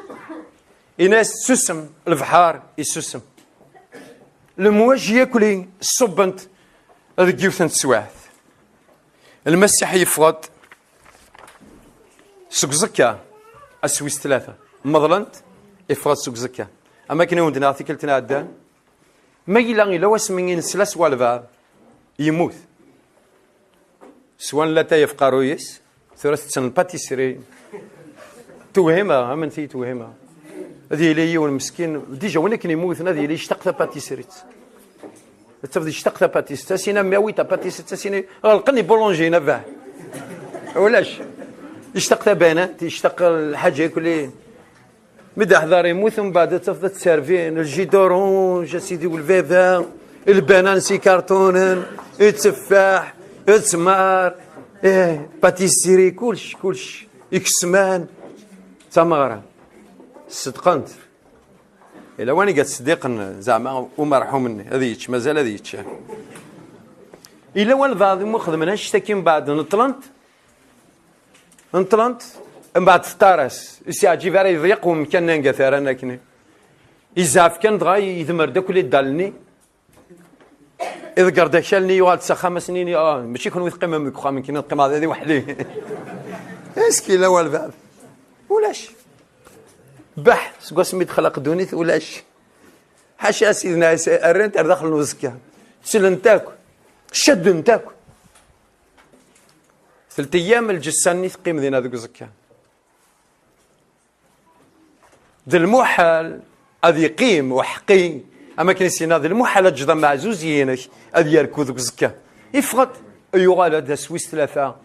Yenna-yas, susem, lebḥer isusem. Lemwaji yakk ṣubbent deg yiwet n teswiɛt. Lmasiḥ yeffeɣ-d seg uẓekka, ass wis tlata. Meḍlen-t, iffeɣ-d seg uẓekka. Am akken i wen-d-nniɣ tikkelt iɛeddan, ma yella, yella wasmi i nesla s walbeɛḍ, yemmut. Swan latay ɣef uqerruy-is, tura tetten lpatisri. Tewhima, amen-iyi tewhima. Ad yili yiwen meskin, dija win akken yemmuten, ad yili yectaq tapatisrit. Ad tafeḍ yectaq tapatisrit, ad as-yini, "Mets-moi ta pâtisserie", ad as-yini, "Ɣelqen les boulangers, nabah." Ulac. Yectaq tabanant, yectaq lḥaǧa yakk. Mi d-aḥdar yemmut, mbeɛd ad tafeḍ ad t-servin, le jus d'orange, a sidi welbaba, lbanan s ikarṭunen, tteffaḥ, ttmer, eh, pâtisserie, kullec, kullec, ikesman, d tameɣra. Ṣeddqen-t. Yella win i yettseddiqen, zeɛma umerḥum-nni, ad yečč, mazal ad yečč. Yella walbeɛḍ umi xedmen annect-agi, mbeɛd neṭṭlen-t, Neṭṭlent, mbeɛd teṭṭar-as, ur s-yeɛǧib ara, yeḍyeq wemkan anga t-rran akkenni. Yezɛef kan, dɣa yedmer-d akk les dalles-nni. Iḍegger-d akal-nni, yuɣal-d s axxam, as-nini, "Ah, mačči kenwi teqqimem deg uxxam, nekni ad qqimeɣ da di weḥd-i." Est-ce qu'il a walbeɛḍ? Ulac. Beḥ, seg wasmi d-texlaq ddunit, ulac. Ḥaca Sidna Ɛisa, rran-t ar daxel n uẓekka. Ttlen-t akk. Cadden-t akk. Telt eyyam lǧessa-nni teqqim dinna deg uẓekka. D lmuḥal ad yeqqim uḥeqqi, am akken i s-yenna, d lmuḥal ad teǧǧeḍ ameɛzuz-inek ad yerku deg uẓekka. Iffeɣ-d, yuɣal-d ass wis tlata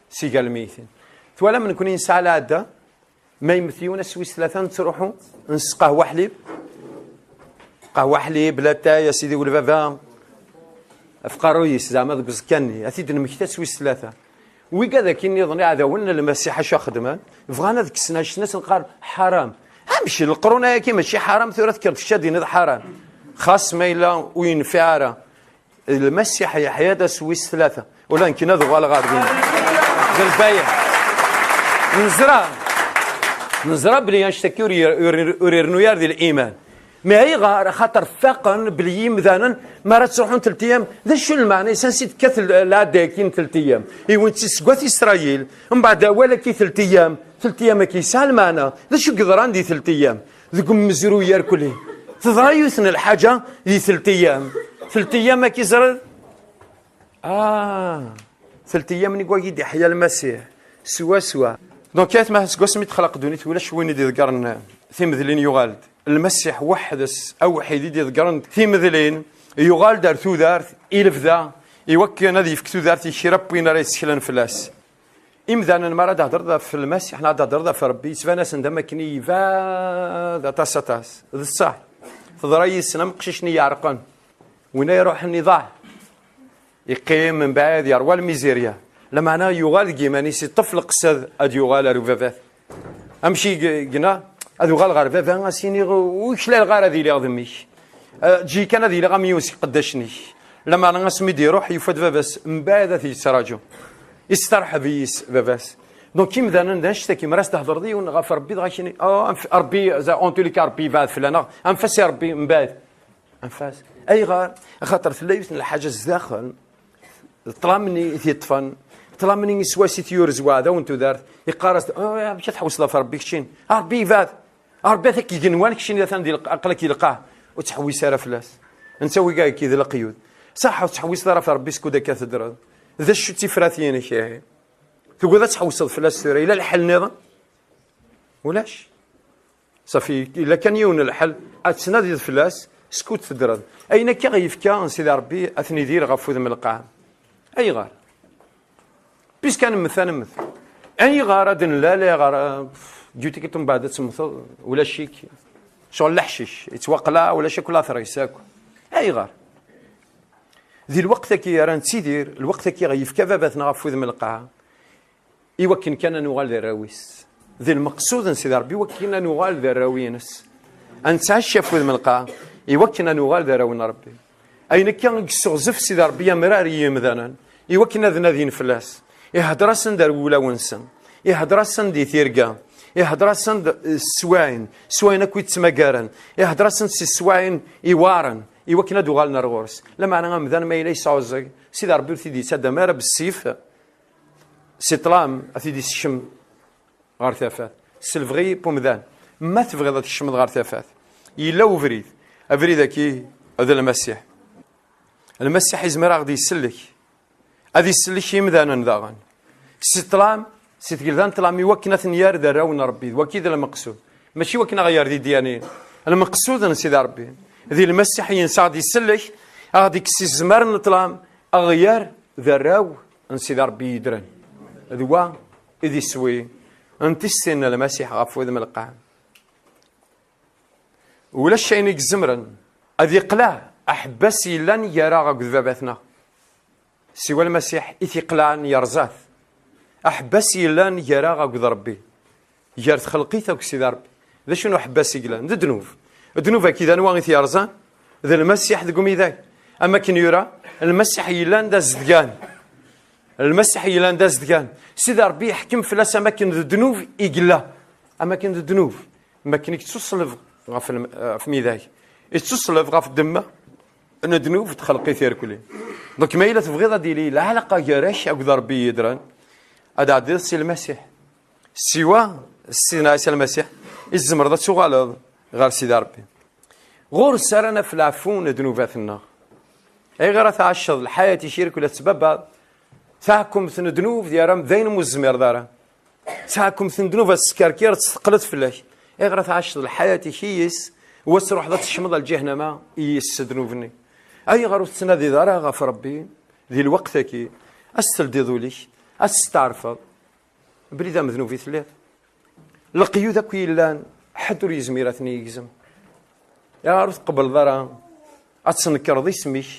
si gar lmeytin. Twalam, nekni nesɛa lɛadda, ma yemmet yiwen ass wis tlata, nettruḥu, nesqahwa ḥlib. Qahwa ḥlib, latay, a sidi welbaba. Ɣef uqerruy-is, zeɛma deg uẓekka-nni, ad t-id-nemmekti ass wis tlata. Wigad-agi nniḍen, iɛdawen n Lmasiḥ, acu xedmen? Bɣan ad kksen annect-nni, ad sen-qqaren, "Ḥaram." Amek, leqrun-agi mačči ḥaram, tura tekkreḍ kečč ad d-tiniḍ ḥaram? Xas ma yella ur yenfiɛ ara. Lmasiḥ yeḥya-d ass wis tlata. Ula nekkin ad uɣaleɣ ɣer din. D lbayeɛ. Neẓra, neẓra belli annect-agi ur ir-, ur ir-, ur irennu ara di liman. Mi ayɣer? Axaṭer faqen belli imdanen mi ara ttruḥun telt eyyam, d acu lmeɛna-is, ansi d-tekkat l-, lɛadda-agi n telt eyyam? Iwin-tt-id seg wat Isṛayil, mbeɛd awal-agi telt eyyam, telt eyyam-agi yesɛa lmeɛna. D acu i yeḍran di telt eyyam? Deg umezruy irkelli, teḍra yiwet n lḥaǧa di telt eyyam. Telt eyyam-agi ẓriɣ, ah, telt eyyam-nni deg wagi d-iḥya Lmasiḥ, swaswa. Donc, aytma, seg wasmi d-texlaq ddunit, ulac win i d-iḍeggren timedlin, yuɣal-d Lmasiḥ weḥd-s, awḥid i d-iḍeggren timedlin, yuɣal-d ar tudert, i lebda, i wakken ad yefk tudert i kra n win ara yesseklen fell-as. Imdanen mi ara d-thedreḍ ɣef Lmasiḥ neɣ d-thedreḍ ɣef Ṛebbi, yettban-asen-d am akken ibɛed aṭas, aṭas. D ṣṣeḥ. Teḍra yid-sen am qcic-nni yeɛreqen. Winna iruḥen iḍaɛ. Yeqqim mbeɛd, yerwa lmizirya. Lameɛna yuɣal deg yiman-is, iṭṭef leqsed ad yuɣal ar ubabat. Amek i g-, gna? Ad uɣal ɣer baba, as-iniɣ ur klaleɣ ara ad iliɣ d mmi-k. Eh, eǧǧ-iyi kan ad iliɣ am yiwen seg iqeddacen-ik. Lameɛna asmi d-iruḥ, yufa-d baba-s mbeɛd ad t-yettraǧu. Isterḥeb yis baba-s. Donc imdanen d annect-agi, mi ara s-thedreḍ i yiwen ɣef Ṛebbi, dɣa kini, oh, anf-, Ṛebbi, za-, en tous les cas, Ṛebbi yebɛed fell-aneɣ, anef-as i Ṛebbi mbeɛd. Anef-as. Ayɣer? Axaṭer tella yiwet n lḥaǧa zdaxel, d ṭṭlam-nni i t-yeṭṭfen, ṭṭlam-nni swayes i t-yurez uɛdaw n tudert, yeqqar-as, oh, amek ad tḥewseḍ ɣef Ṛebbi keččin? A Ṛebbi yebɛed, a Ṛebbi ata k-igenwan keččin atan di lq-, aql-ak di lqaɛ, ur ttḥewwis ara fell-as. Netta wigi-agi d leqyud. Saḥ ur tettḥewwiseḍ ara ɣef Ṛebbi skud akka tedreḍ. D acu d tifrat-inek ihi? Tugiḍ ad tḥewseḍ fell-as tura, yella lḥel nniḍen? Ulac. Safi, yella kan yiwen n lḥel, ad tnadiḍ fell-as, skud teddreḍ. Ayen akka i yefka Sidi Ṛebbi, ad t-nidir ɣef wudem n lqaɛa. Ayɣer? Puisque ad nemmet, ad nemmet. Ayɣer ad nlal, ayɣer, ah, pff, du ticket mbeɛd ad temmteḍ, ulac-ik. Ccɣel leḥcic, yettwaqlaɛ, ulac akk later-is akk. Ayɣer? Di lweqt-agi ara nettidir, lweqt-agi i yefka baba-tneɣ ɣef wudem n lqaɛa, i wakken kan ad nuɣal d arraw-is. D lmeqsud n Sidi Ṛebbi, i wakken ad nuɣal d arraw-ines. Ad nettɛac ɣef wudem n lqaɛa, i wakken ad nuɣal d arraw n Ṛebbi. Ayen akka i yesseɣzef Sidi Ṛebbi amrar i yimdanen, i wakken ad nadin fell-as. Ihedder-asen-d ar wulawen-nsen, ihedder-asen-d i tirga, ihedder-asen-d s swayen, swayen akk i ttmagaren, ihedder-asen-d si swayen iwaren, i wakken ad uɣalen ar ɣur-s. Lameɛna amdan ma yella yesɛuẓẓeg, Sidi Ṛebbi ur t-id-yettaddam ara bessif, si ṭṭlam ad t-id-yessekcem ɣer tafat. S lebɣi n umdan. Ma tebɣiḍ ad tkecmeḍ ɣer tafat, yella ubrid. Abrid-agi d Lmasiḥ. Lmasiḥ izmer ad ɣ-d-isellek. Ad isellek imdanen daɣen. Si ṭṭlam, si tgelda n ṭṭlam, i wakken ad ten-yerr d arraw n Ṛebbi. D waki d lmeqsud. Mačči wakken ad ɣ-yerr d idyanin. Lmeqsud n Sidi Ṛebbi. Di Lmasiḥ yensa ad ɣ-d-isellek, ad ɣ-d-ikkes izmar n ṭṭlam, ad ɣ-yerr d arraw n Sidi Ṛebbi yeddren. D wa i d iswi n tissin n Lmasiḥ ɣef wudem n lqaɛa. Ulac ayen i izemren ad iqleɛ aḥebbas yellan gar-aɣ akked baba-tneɣ. Siwa Lmasiḥ i t-iqelɛen yerẓa-t. Aḥebbas yellan gar-aɣ akked Ṛebbi, gar txelqit akked Sidi Ṛebbi. D acu n uḥebbas i yellan? D ddnub. Ddnub-agi d anwa i t-yerẓan? D Lmasiḥ deg umidag. Am akken yura, Lmasiḥ yellan d azedgan. Lmasiḥ yellan d azedgan. Sidi Ṛebbi yeḥkem fell-as am akken d ddnub i yella. Am akken d ddnub. Am akken i yettuṣleb ɣef lm-, ɣef midag. Yettuṣleb ɣef ddemma n ddnub d txelqit irkelli. Donc ma yella tebɣiḍ ad yili lɛalaqa gar-ak akked Ṛebbi yeddren, ad ɛeddiḍ si Lmasiḥ. Siwa s Sidna Ɛisa Lmasiḥ i tzemreḍ ad tuɣaleḍ ɣer Sidi Ṛebbi. Ɣur-s ara naf leɛfu n ddnubat-nneɣ. Ayɣer ad tɛaceḍ lḥayat-ik irkul ad tettbabbaḍ? Taɛkumt n ddnub d yaram d ayen ur tezmireḍ ara. Taɛkumt n ddnub ad teskerkir, ad testeqlet fell-ak. Ayɣer ad tɛaceḍ lḥayat-ik i yis, u ad truḥeḍ ad tekcmeḍ ar lǧihnama i yis s ddnub-nni? Ayɣer ur tettnadiḍ ara ɣef Ṛebbi di lweqt-agi, ad s-teldiḍ ul-ik, ad s-testeɛrfeḍ? Belli d amednub i telliḍ. Leqyud akk yellan, ḥedd ur yezmir ad ten-yegzem. Ayɣer ur tqebbleḍ ara ad tnekreḍ isem-ik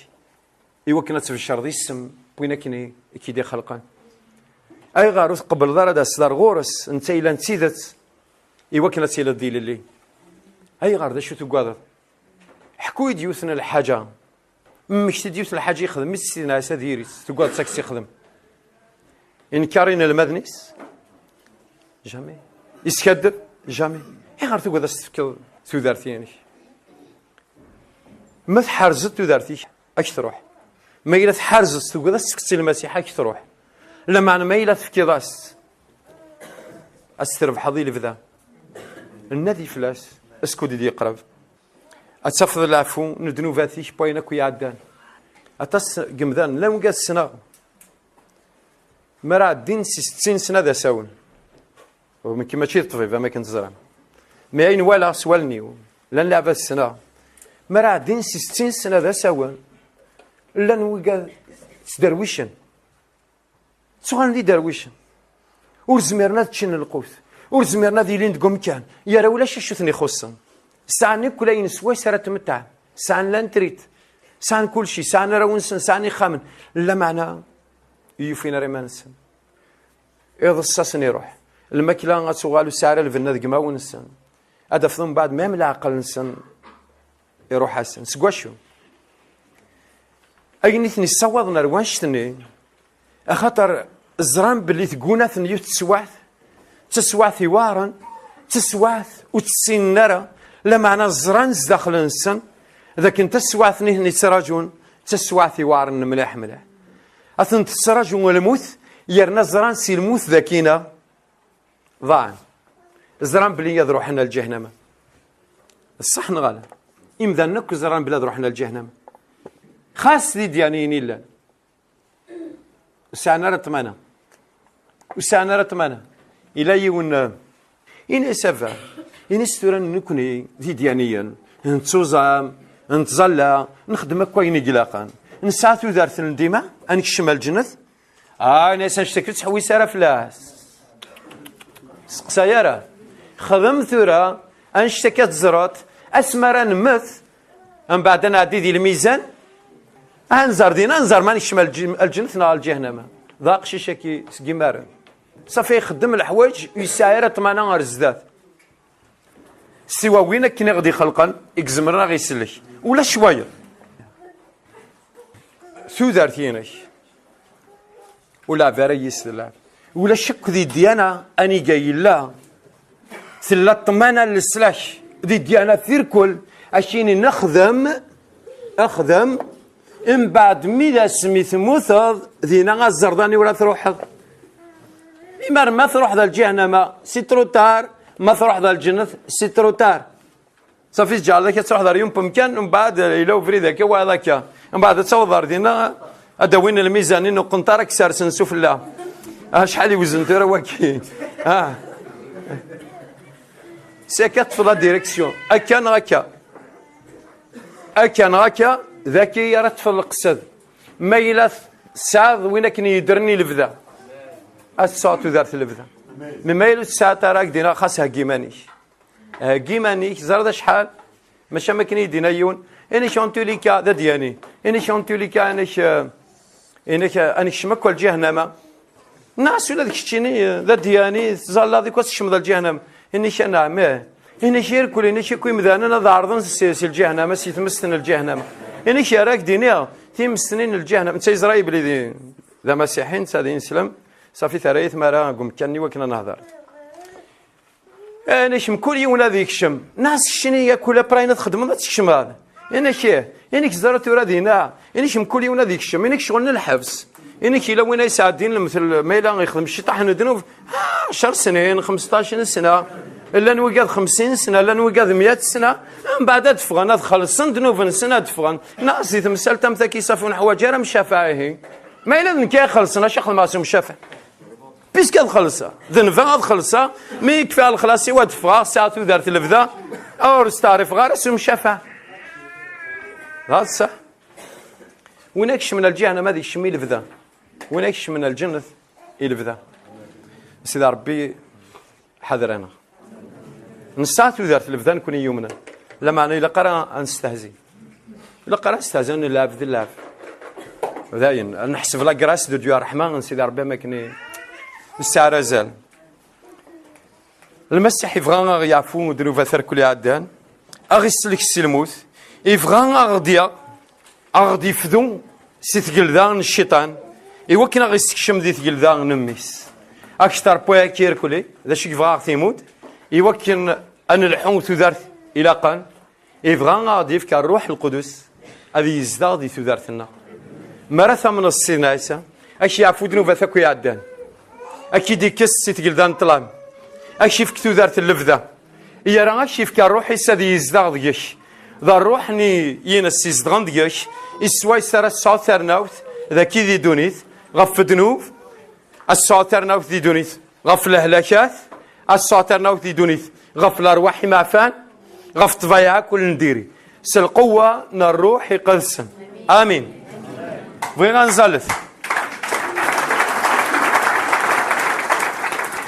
i wakken ad tbecreḍ isem n win akken i, i k-id-ixelqen? Ayɣer ur tqebbleḍ ara ad as-d ar ɣur-s, netta yellan d tidet, i wakken ad tiliḍ d ilelli? Ayɣer, d acu tugadeḍ? Ḥku-yi-d yiwet n lḥaǧa. Mmekti-d yiwet n lḥaǧa yexdem-itt Sidna Ɛisa diri-tt, tugadeḍ ad tt-yexdem. Inker inelmaden-is? Jamais. Yeskaddeb? Jamais. Ayɣer tugadeḍ ad s-tefkeḍ tudert-inek? Ma tḥerzeḍ tudert-ik, ad k-truḥ. Ma yella tḥerzeḍ, tugadeḍ ad s-tefkeḍ i Lmasiḥ, ad k-truḥ. Lameɛna ma yella tefkiḍ-as, ad s-trebḥeḍ i lebda. Nnadi fell-as, askud i d-yeqreb. Ad tafeḍ leɛfu n ddnubat-ik n wayen akk iɛeddan. Aṭas n yemdanen, llan wigad ssneɣ, mi ara ɛeddin si settin sna d asawen. U nekk mačči d ṭṭbib, am akken teẓram. Mi ayen walaɣ s wallen-iw, llan leɛbad ssneɣ. Mi ara ɛeddin si settin sna d asawen, llan wigad ttderwicen. Ttuɣalen d iderwicen. Ur zmiren ad ččen lqut. Ur zmiren ad ilin deg umkan. Yara ulac acu ten-ixuṣṣen. Sɛan akk ayen swayes ara tmetɛen. Sɛan lantrit. Sɛan kulci. Sɛan arraw-nsen. Sɛan ixxamen. Lameɛna ur yufin ara iman-nsen. Iḍes-asen iruḥ. Lmakla ad tuɣal ur tesɛi ara lbenna deg imawen-nsen. Ad afḍen mbeɛd mem leɛqel-nsen iruḥ-asen. Seg wacu? Ayen i ten-issawaḍen ar wanect-nni, axaṭer ẓran belli teggunaten yiwet teswaɛt, d taswaɛt iweɛren, d taswaɛt ur tt-ssinen ara, lameɛna ẓran zdaxel-nsen d akken taswaɛt-nni i ten-ittrajun d taswaɛt iweɛren mliḥ mliḥ. Ad ten-tettraju lmut, yerna ẓran si lmut d akina ḍaɛen. Ẓran belli ad ruḥen ar lǧahnama. Ṣṣeḥ neɣ ala? Imdanen akk ẓran belli ad ruḥen ar lǧahnama. Xas d idyaniyen i llan. Ur sɛan ara ṭṭmana. Ur sɛan ara ṭṭmana. Ila yiwen, eh, ini-as a baba, ini-as tura nekkni d idyaniyen, nettuẓam, nettẓalla, nexdem akk ayen i ilaqen. Nesɛa tudert n dima, ad nekcem ar lǧennet. Ah, ini-as annect-agi ur ttḥewwis ara fell-as. Seqsay ara. Xdem tura, annect-agi ad teẓreḍ, asmi ara nemmet, mbeɛd ad nɛeddi di lmizan, ad nẓer din, ad nẓer ma nekcem ar lǧ-, ar lǧennet neɣ ar lǧahnama. D aqcic-agi seg imaren. Ṣafi ixeddem leḥwayeǧ, ur yesɛi ara ṭṭmana ar zdat. Siwa win akken i ɣ-d-ixelqen, i izemren ad ɣ-isellek. Ulac wayeḍ. Tudert-inek. Ur lɛeb ara yis d lɛeb. Ulac akk di ddiyana aniga yella tella ṭṭmana n leslak. Di ddiyana tirkul, akini nexdem, xdem, mbeɛd mi d asmi tmuteḍ, dina ad ẓreḍ aniwer ad truḥeḍ. Imar ma truḥeḍ ar lǧihnama, c'est trop tard, ma truḥeḍ ar lǧennet, c'est trop tard. Safi tǧeɛleḍ akka ad truḥeḍ ar yump mkan, mbeɛd yella ubrid akka, wayeḍ akka. Mbeɛd ad taweḍ ar dinna, ad d-awin lmizan-in n uqenṭar, ad k-sersen sufella. Acḥal iwzen tura waki? Ah. Si akka teṭṭfeḍ la direction. Akka neɣ akka. Akka neɣ akka, d aki ara teṭṭfeḍ leqsed. Ma yella tesɛiḍ win akken yeddren i lebda. Ad tesɛuḍ tudert n lebda. Mi ma yella ur tesɛiḍ ara, ad k-d-iniɣ xas heggi iman-ik. Heggi iman-ik, ẓriḍ acḥal? Maca am akken i yi-d-yenna yiwen, inek en tous les cas d adyani, inek en tous les cas, inek, eh, inek, eh, ad nekcem akk ar lǧihnama. Nniɣ-as ula d keččini, eh, d adyani, tettẓallaḍ akk ad tkecmeḍ ar lǧihnama. Inek anɛam, ih. Inek irkul, inek akk imdanen ad ɛerḍen si, si lǧihnama, si tmest n lǧihnama. Inek ara ak-d-iniɣ, timest-nni n lǧihnama, netta yeẓra belli d, d amasiḥi, netta d ineslem, safi terra-yi tmara deg umkan-nni wakken ad nehder. Inek mkul yiwen ad yekcem. Nas keččini yakk ula prayen ad txedmeḍ ad tkecmeḍ. Inek, inek ẓer tura dina. Inek mkul yiwen ad yekcem. Inek ccɣel n lḥebs. Inek yella win ay sɛeddin lemtel ma yella yexdem ciṭaḥ n ddnub. Ah, ɛecr snin, xmesṭac n sna. Llan wigad xemsin sna, llan wigad mya sna. Mbeɛd ad ffɣen, ad xellṣen ddnub-nsen, ad ffɣen. Nas di temsalt am taki safi ur neḥwaǧ ara mcafaɛ ihi. Ma yella d nekk ay ixellṣen, acu xedmeɣ s umcafaɛ? Puisque ad xellṣeɣ, d nba ad xellṣeɣ, mi kfiɣ lexlaṣ-iw ad ffɣeɣ, sɛiɣ tudert lebda, ur steɛrifeɣ ara s umcafaɛ. D ṣṣeḥ. Win ay ikecmen ar lǧihnama ad ikcem i lebda. Win ay ikecmen ar lǧennet i lebda. Sidi Ṛebbi ḥader-aneɣ. Nesɛa tudert lebda nekkni yumnen. Lameɛna ilaq ara ad nestehzi. Ilaq ara ad nestehzi, ad nlɛeb d llɛeb. Dayen, ad neḥseb la grâce de Dieu, ṛṛeḥma n Sidi Ṛebbi am akken i nesɛa ara azal. Lmasiḥ yebɣa a ɣ-yeɛfu ddnubat irkul iɛeddan, a ɣ-isellek si lmut, yebɣa a ɣ-d-yaɣ a ɣ-d-yefdu si tgelda n cciṭan, iwakken a ɣ-issekcem di tgelda n mmi-s. Akter n wayagi irkelli, d acu i yebɣa a ɣ-t-imudd? Iwakken a nelḥu tudert ilaqen, yebɣa a ɣ-d-yefk Ṛṛuḥ Lqudus ad yezdeɣ di tudert-nneɣ. Mi ara tamneḍ s Sidna Ɛisa, a k-yeɛfu ddnubat akk iɛeddan, a k-id-ikkes si tgelda n ṭṭlam, a k-yefk tudert n lebda. Yara a k-yefk Ṛṛuḥ-is ad yezdeɣ deg-k. D Ṛṛuḥ-nni ines izedɣen deg-k, i swayes ara tesɛuḍ tarnawt dagi di ddunit, ɣef ddnub, ad tesɛuḍ tarnawt di ddunit, ɣef lehlakat, ad tesɛuḍ tarnawt di ddunit, ɣef lerwaḥ imeɛfan, ɣef ṭṭbayeɛ akk n diri. S lqewwa n Ṛṛuḥ Iqedsen. Amin. Bɣiɣ ad nẓallet.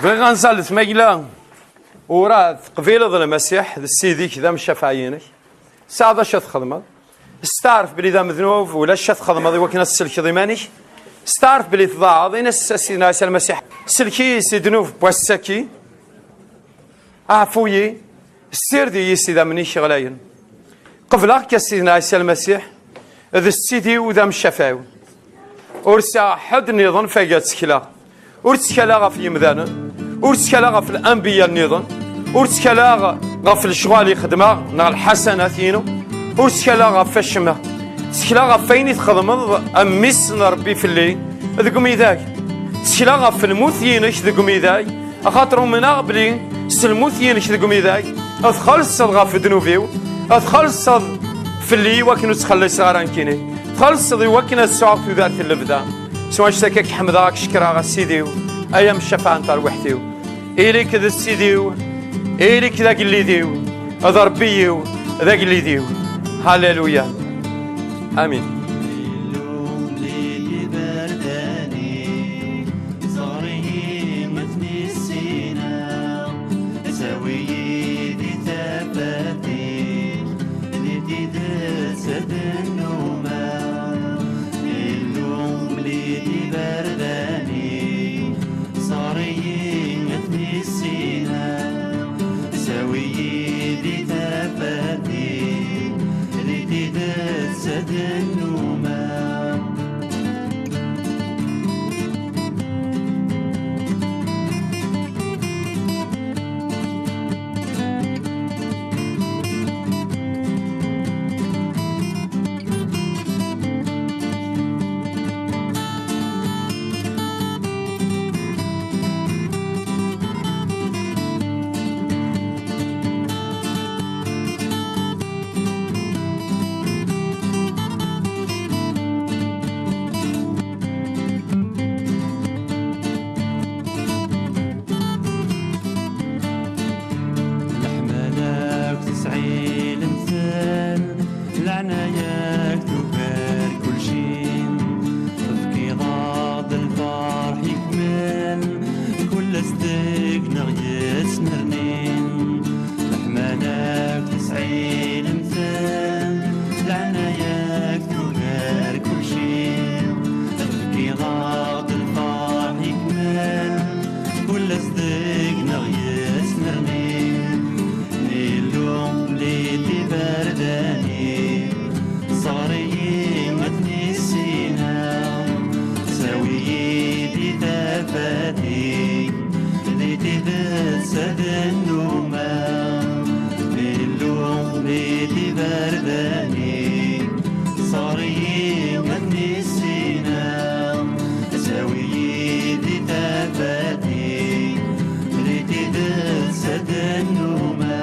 Bɣiɣ ad nẓallet ma yella ur teqbileḍ Lmasiḥ d Ssid-ik, d amcafeɛ-inek. Tesɛiḍ acu ad txedmeḍ. Steɛref belli d amednub, ulac acu ad txedmeḍ i wakken ad tselkeḍ iman-ik. Steɛref belli tḍaɛeḍ, in-as a Sidna Ɛisa Lmasiḥ, sellek-iyi si ddnub n wass-agi, ɛfu-yi, ssired-iyi s idammen-ik ɣlayen. Qebleɣ-k a Sidna Ɛisa Lmasiḥ d Ssid-iw d amcafeɛ-iw. Ur sɛiɣ ḥedd nniḍen f ayeg ad ttekleɣ. Ur ttkaleɣ ɣef yimdanen, ur ttkaleɣ ɣef lanbiya nniḍen, ur ttkaleɣ ɣef lecɣal i xedmeɣ neɣ lḥasanat-inu, ur ttkaleɣ ɣef acemma. Ttekleɣ ɣef wayen i txedmeḍ a mmi-s n Ṛebbi fell-i deg umidag. Ttekleɣ ɣef lmut-inek deg umidag, axaṭer umneɣ belli s lmut-inek deg umidag txellṣeḍ ɣef ddnub-iw, txellṣeḍ fell-i i wakken ur ttxelliṣeɣ ara nekkini, txellṣeḍ i wakken ad sɛuɣ tudert n lebda. S wanect-agi ad k-ḥemdeɣ, ad k-cekkreɣ a Sidi-w, ay amcafeɛ n terwiḥt-iw. Ili-k d Sidi-w, ili-k d agellid-iw, d Ṛebbi-iw, d agellid-iw. Halleluya. Amin. Ẓer-iyi ma tnissineɣ, tawi-yi di tafat-ik, di tidet ad nnumeɣ. Illu, mel-iyi-d iberdan-ik, ẓer-iyi ma tnissineɣ, tawi-yi di tafat-ik, di tidet ad nnumeɣ. Leḥmala-k tesɛi lemtel, leɛnaya-k tugar kulci. Tefkiḍ-aɣ-d lferḥ ikmen, kul ass deg-neɣ yettnernin. Leḥmala-k tesɛi lemtel, leɛnaya-k tugar kulci. Tefkiḍ-aɣ-d lferḥ ikmen, kul ass deg-neɣ yettnernin. Illu, mel-iyi-d iberdan-ik, ẓer-iyi ma tnissineɣ, tawi-yi di tafat-ik, di tidet ad nnumeɣ. Illu, mel-iyi-d iberdan-ik, ẓer-iyi ma tnissineɣ, tawi-yi di tafat-ik, di tidet ad nnumeɣ.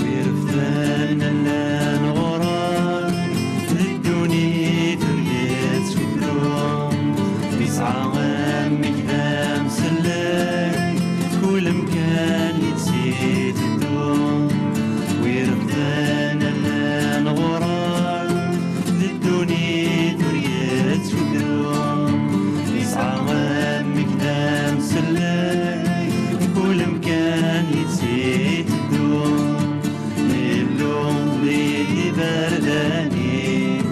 Wi refden allan ɣur-k, di ddunit ur yettfuklu. Yesɛa amek d amsellek, kul amkan yettiteddu. Wi refden allan ɣur-k, di ddunit ur yettfuklu. Yesɛa amek d amsellek, kul amkan yettiteddu. Illu, mel-iyi-d iberdan-ik,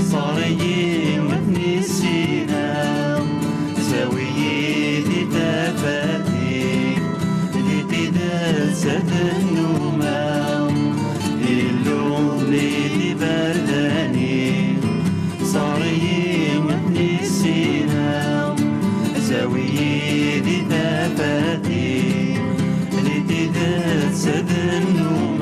ẓer-iyi ma tnissineɣ, tawi-yi di tafat-ik, di tidet ad nnumeɣ. Illu, mel-iyi-d iberdan-ik, ẓer-iyi ma tnissineɣ, tawi-yi di tafat-ik, di tidet ad nnumeɣ.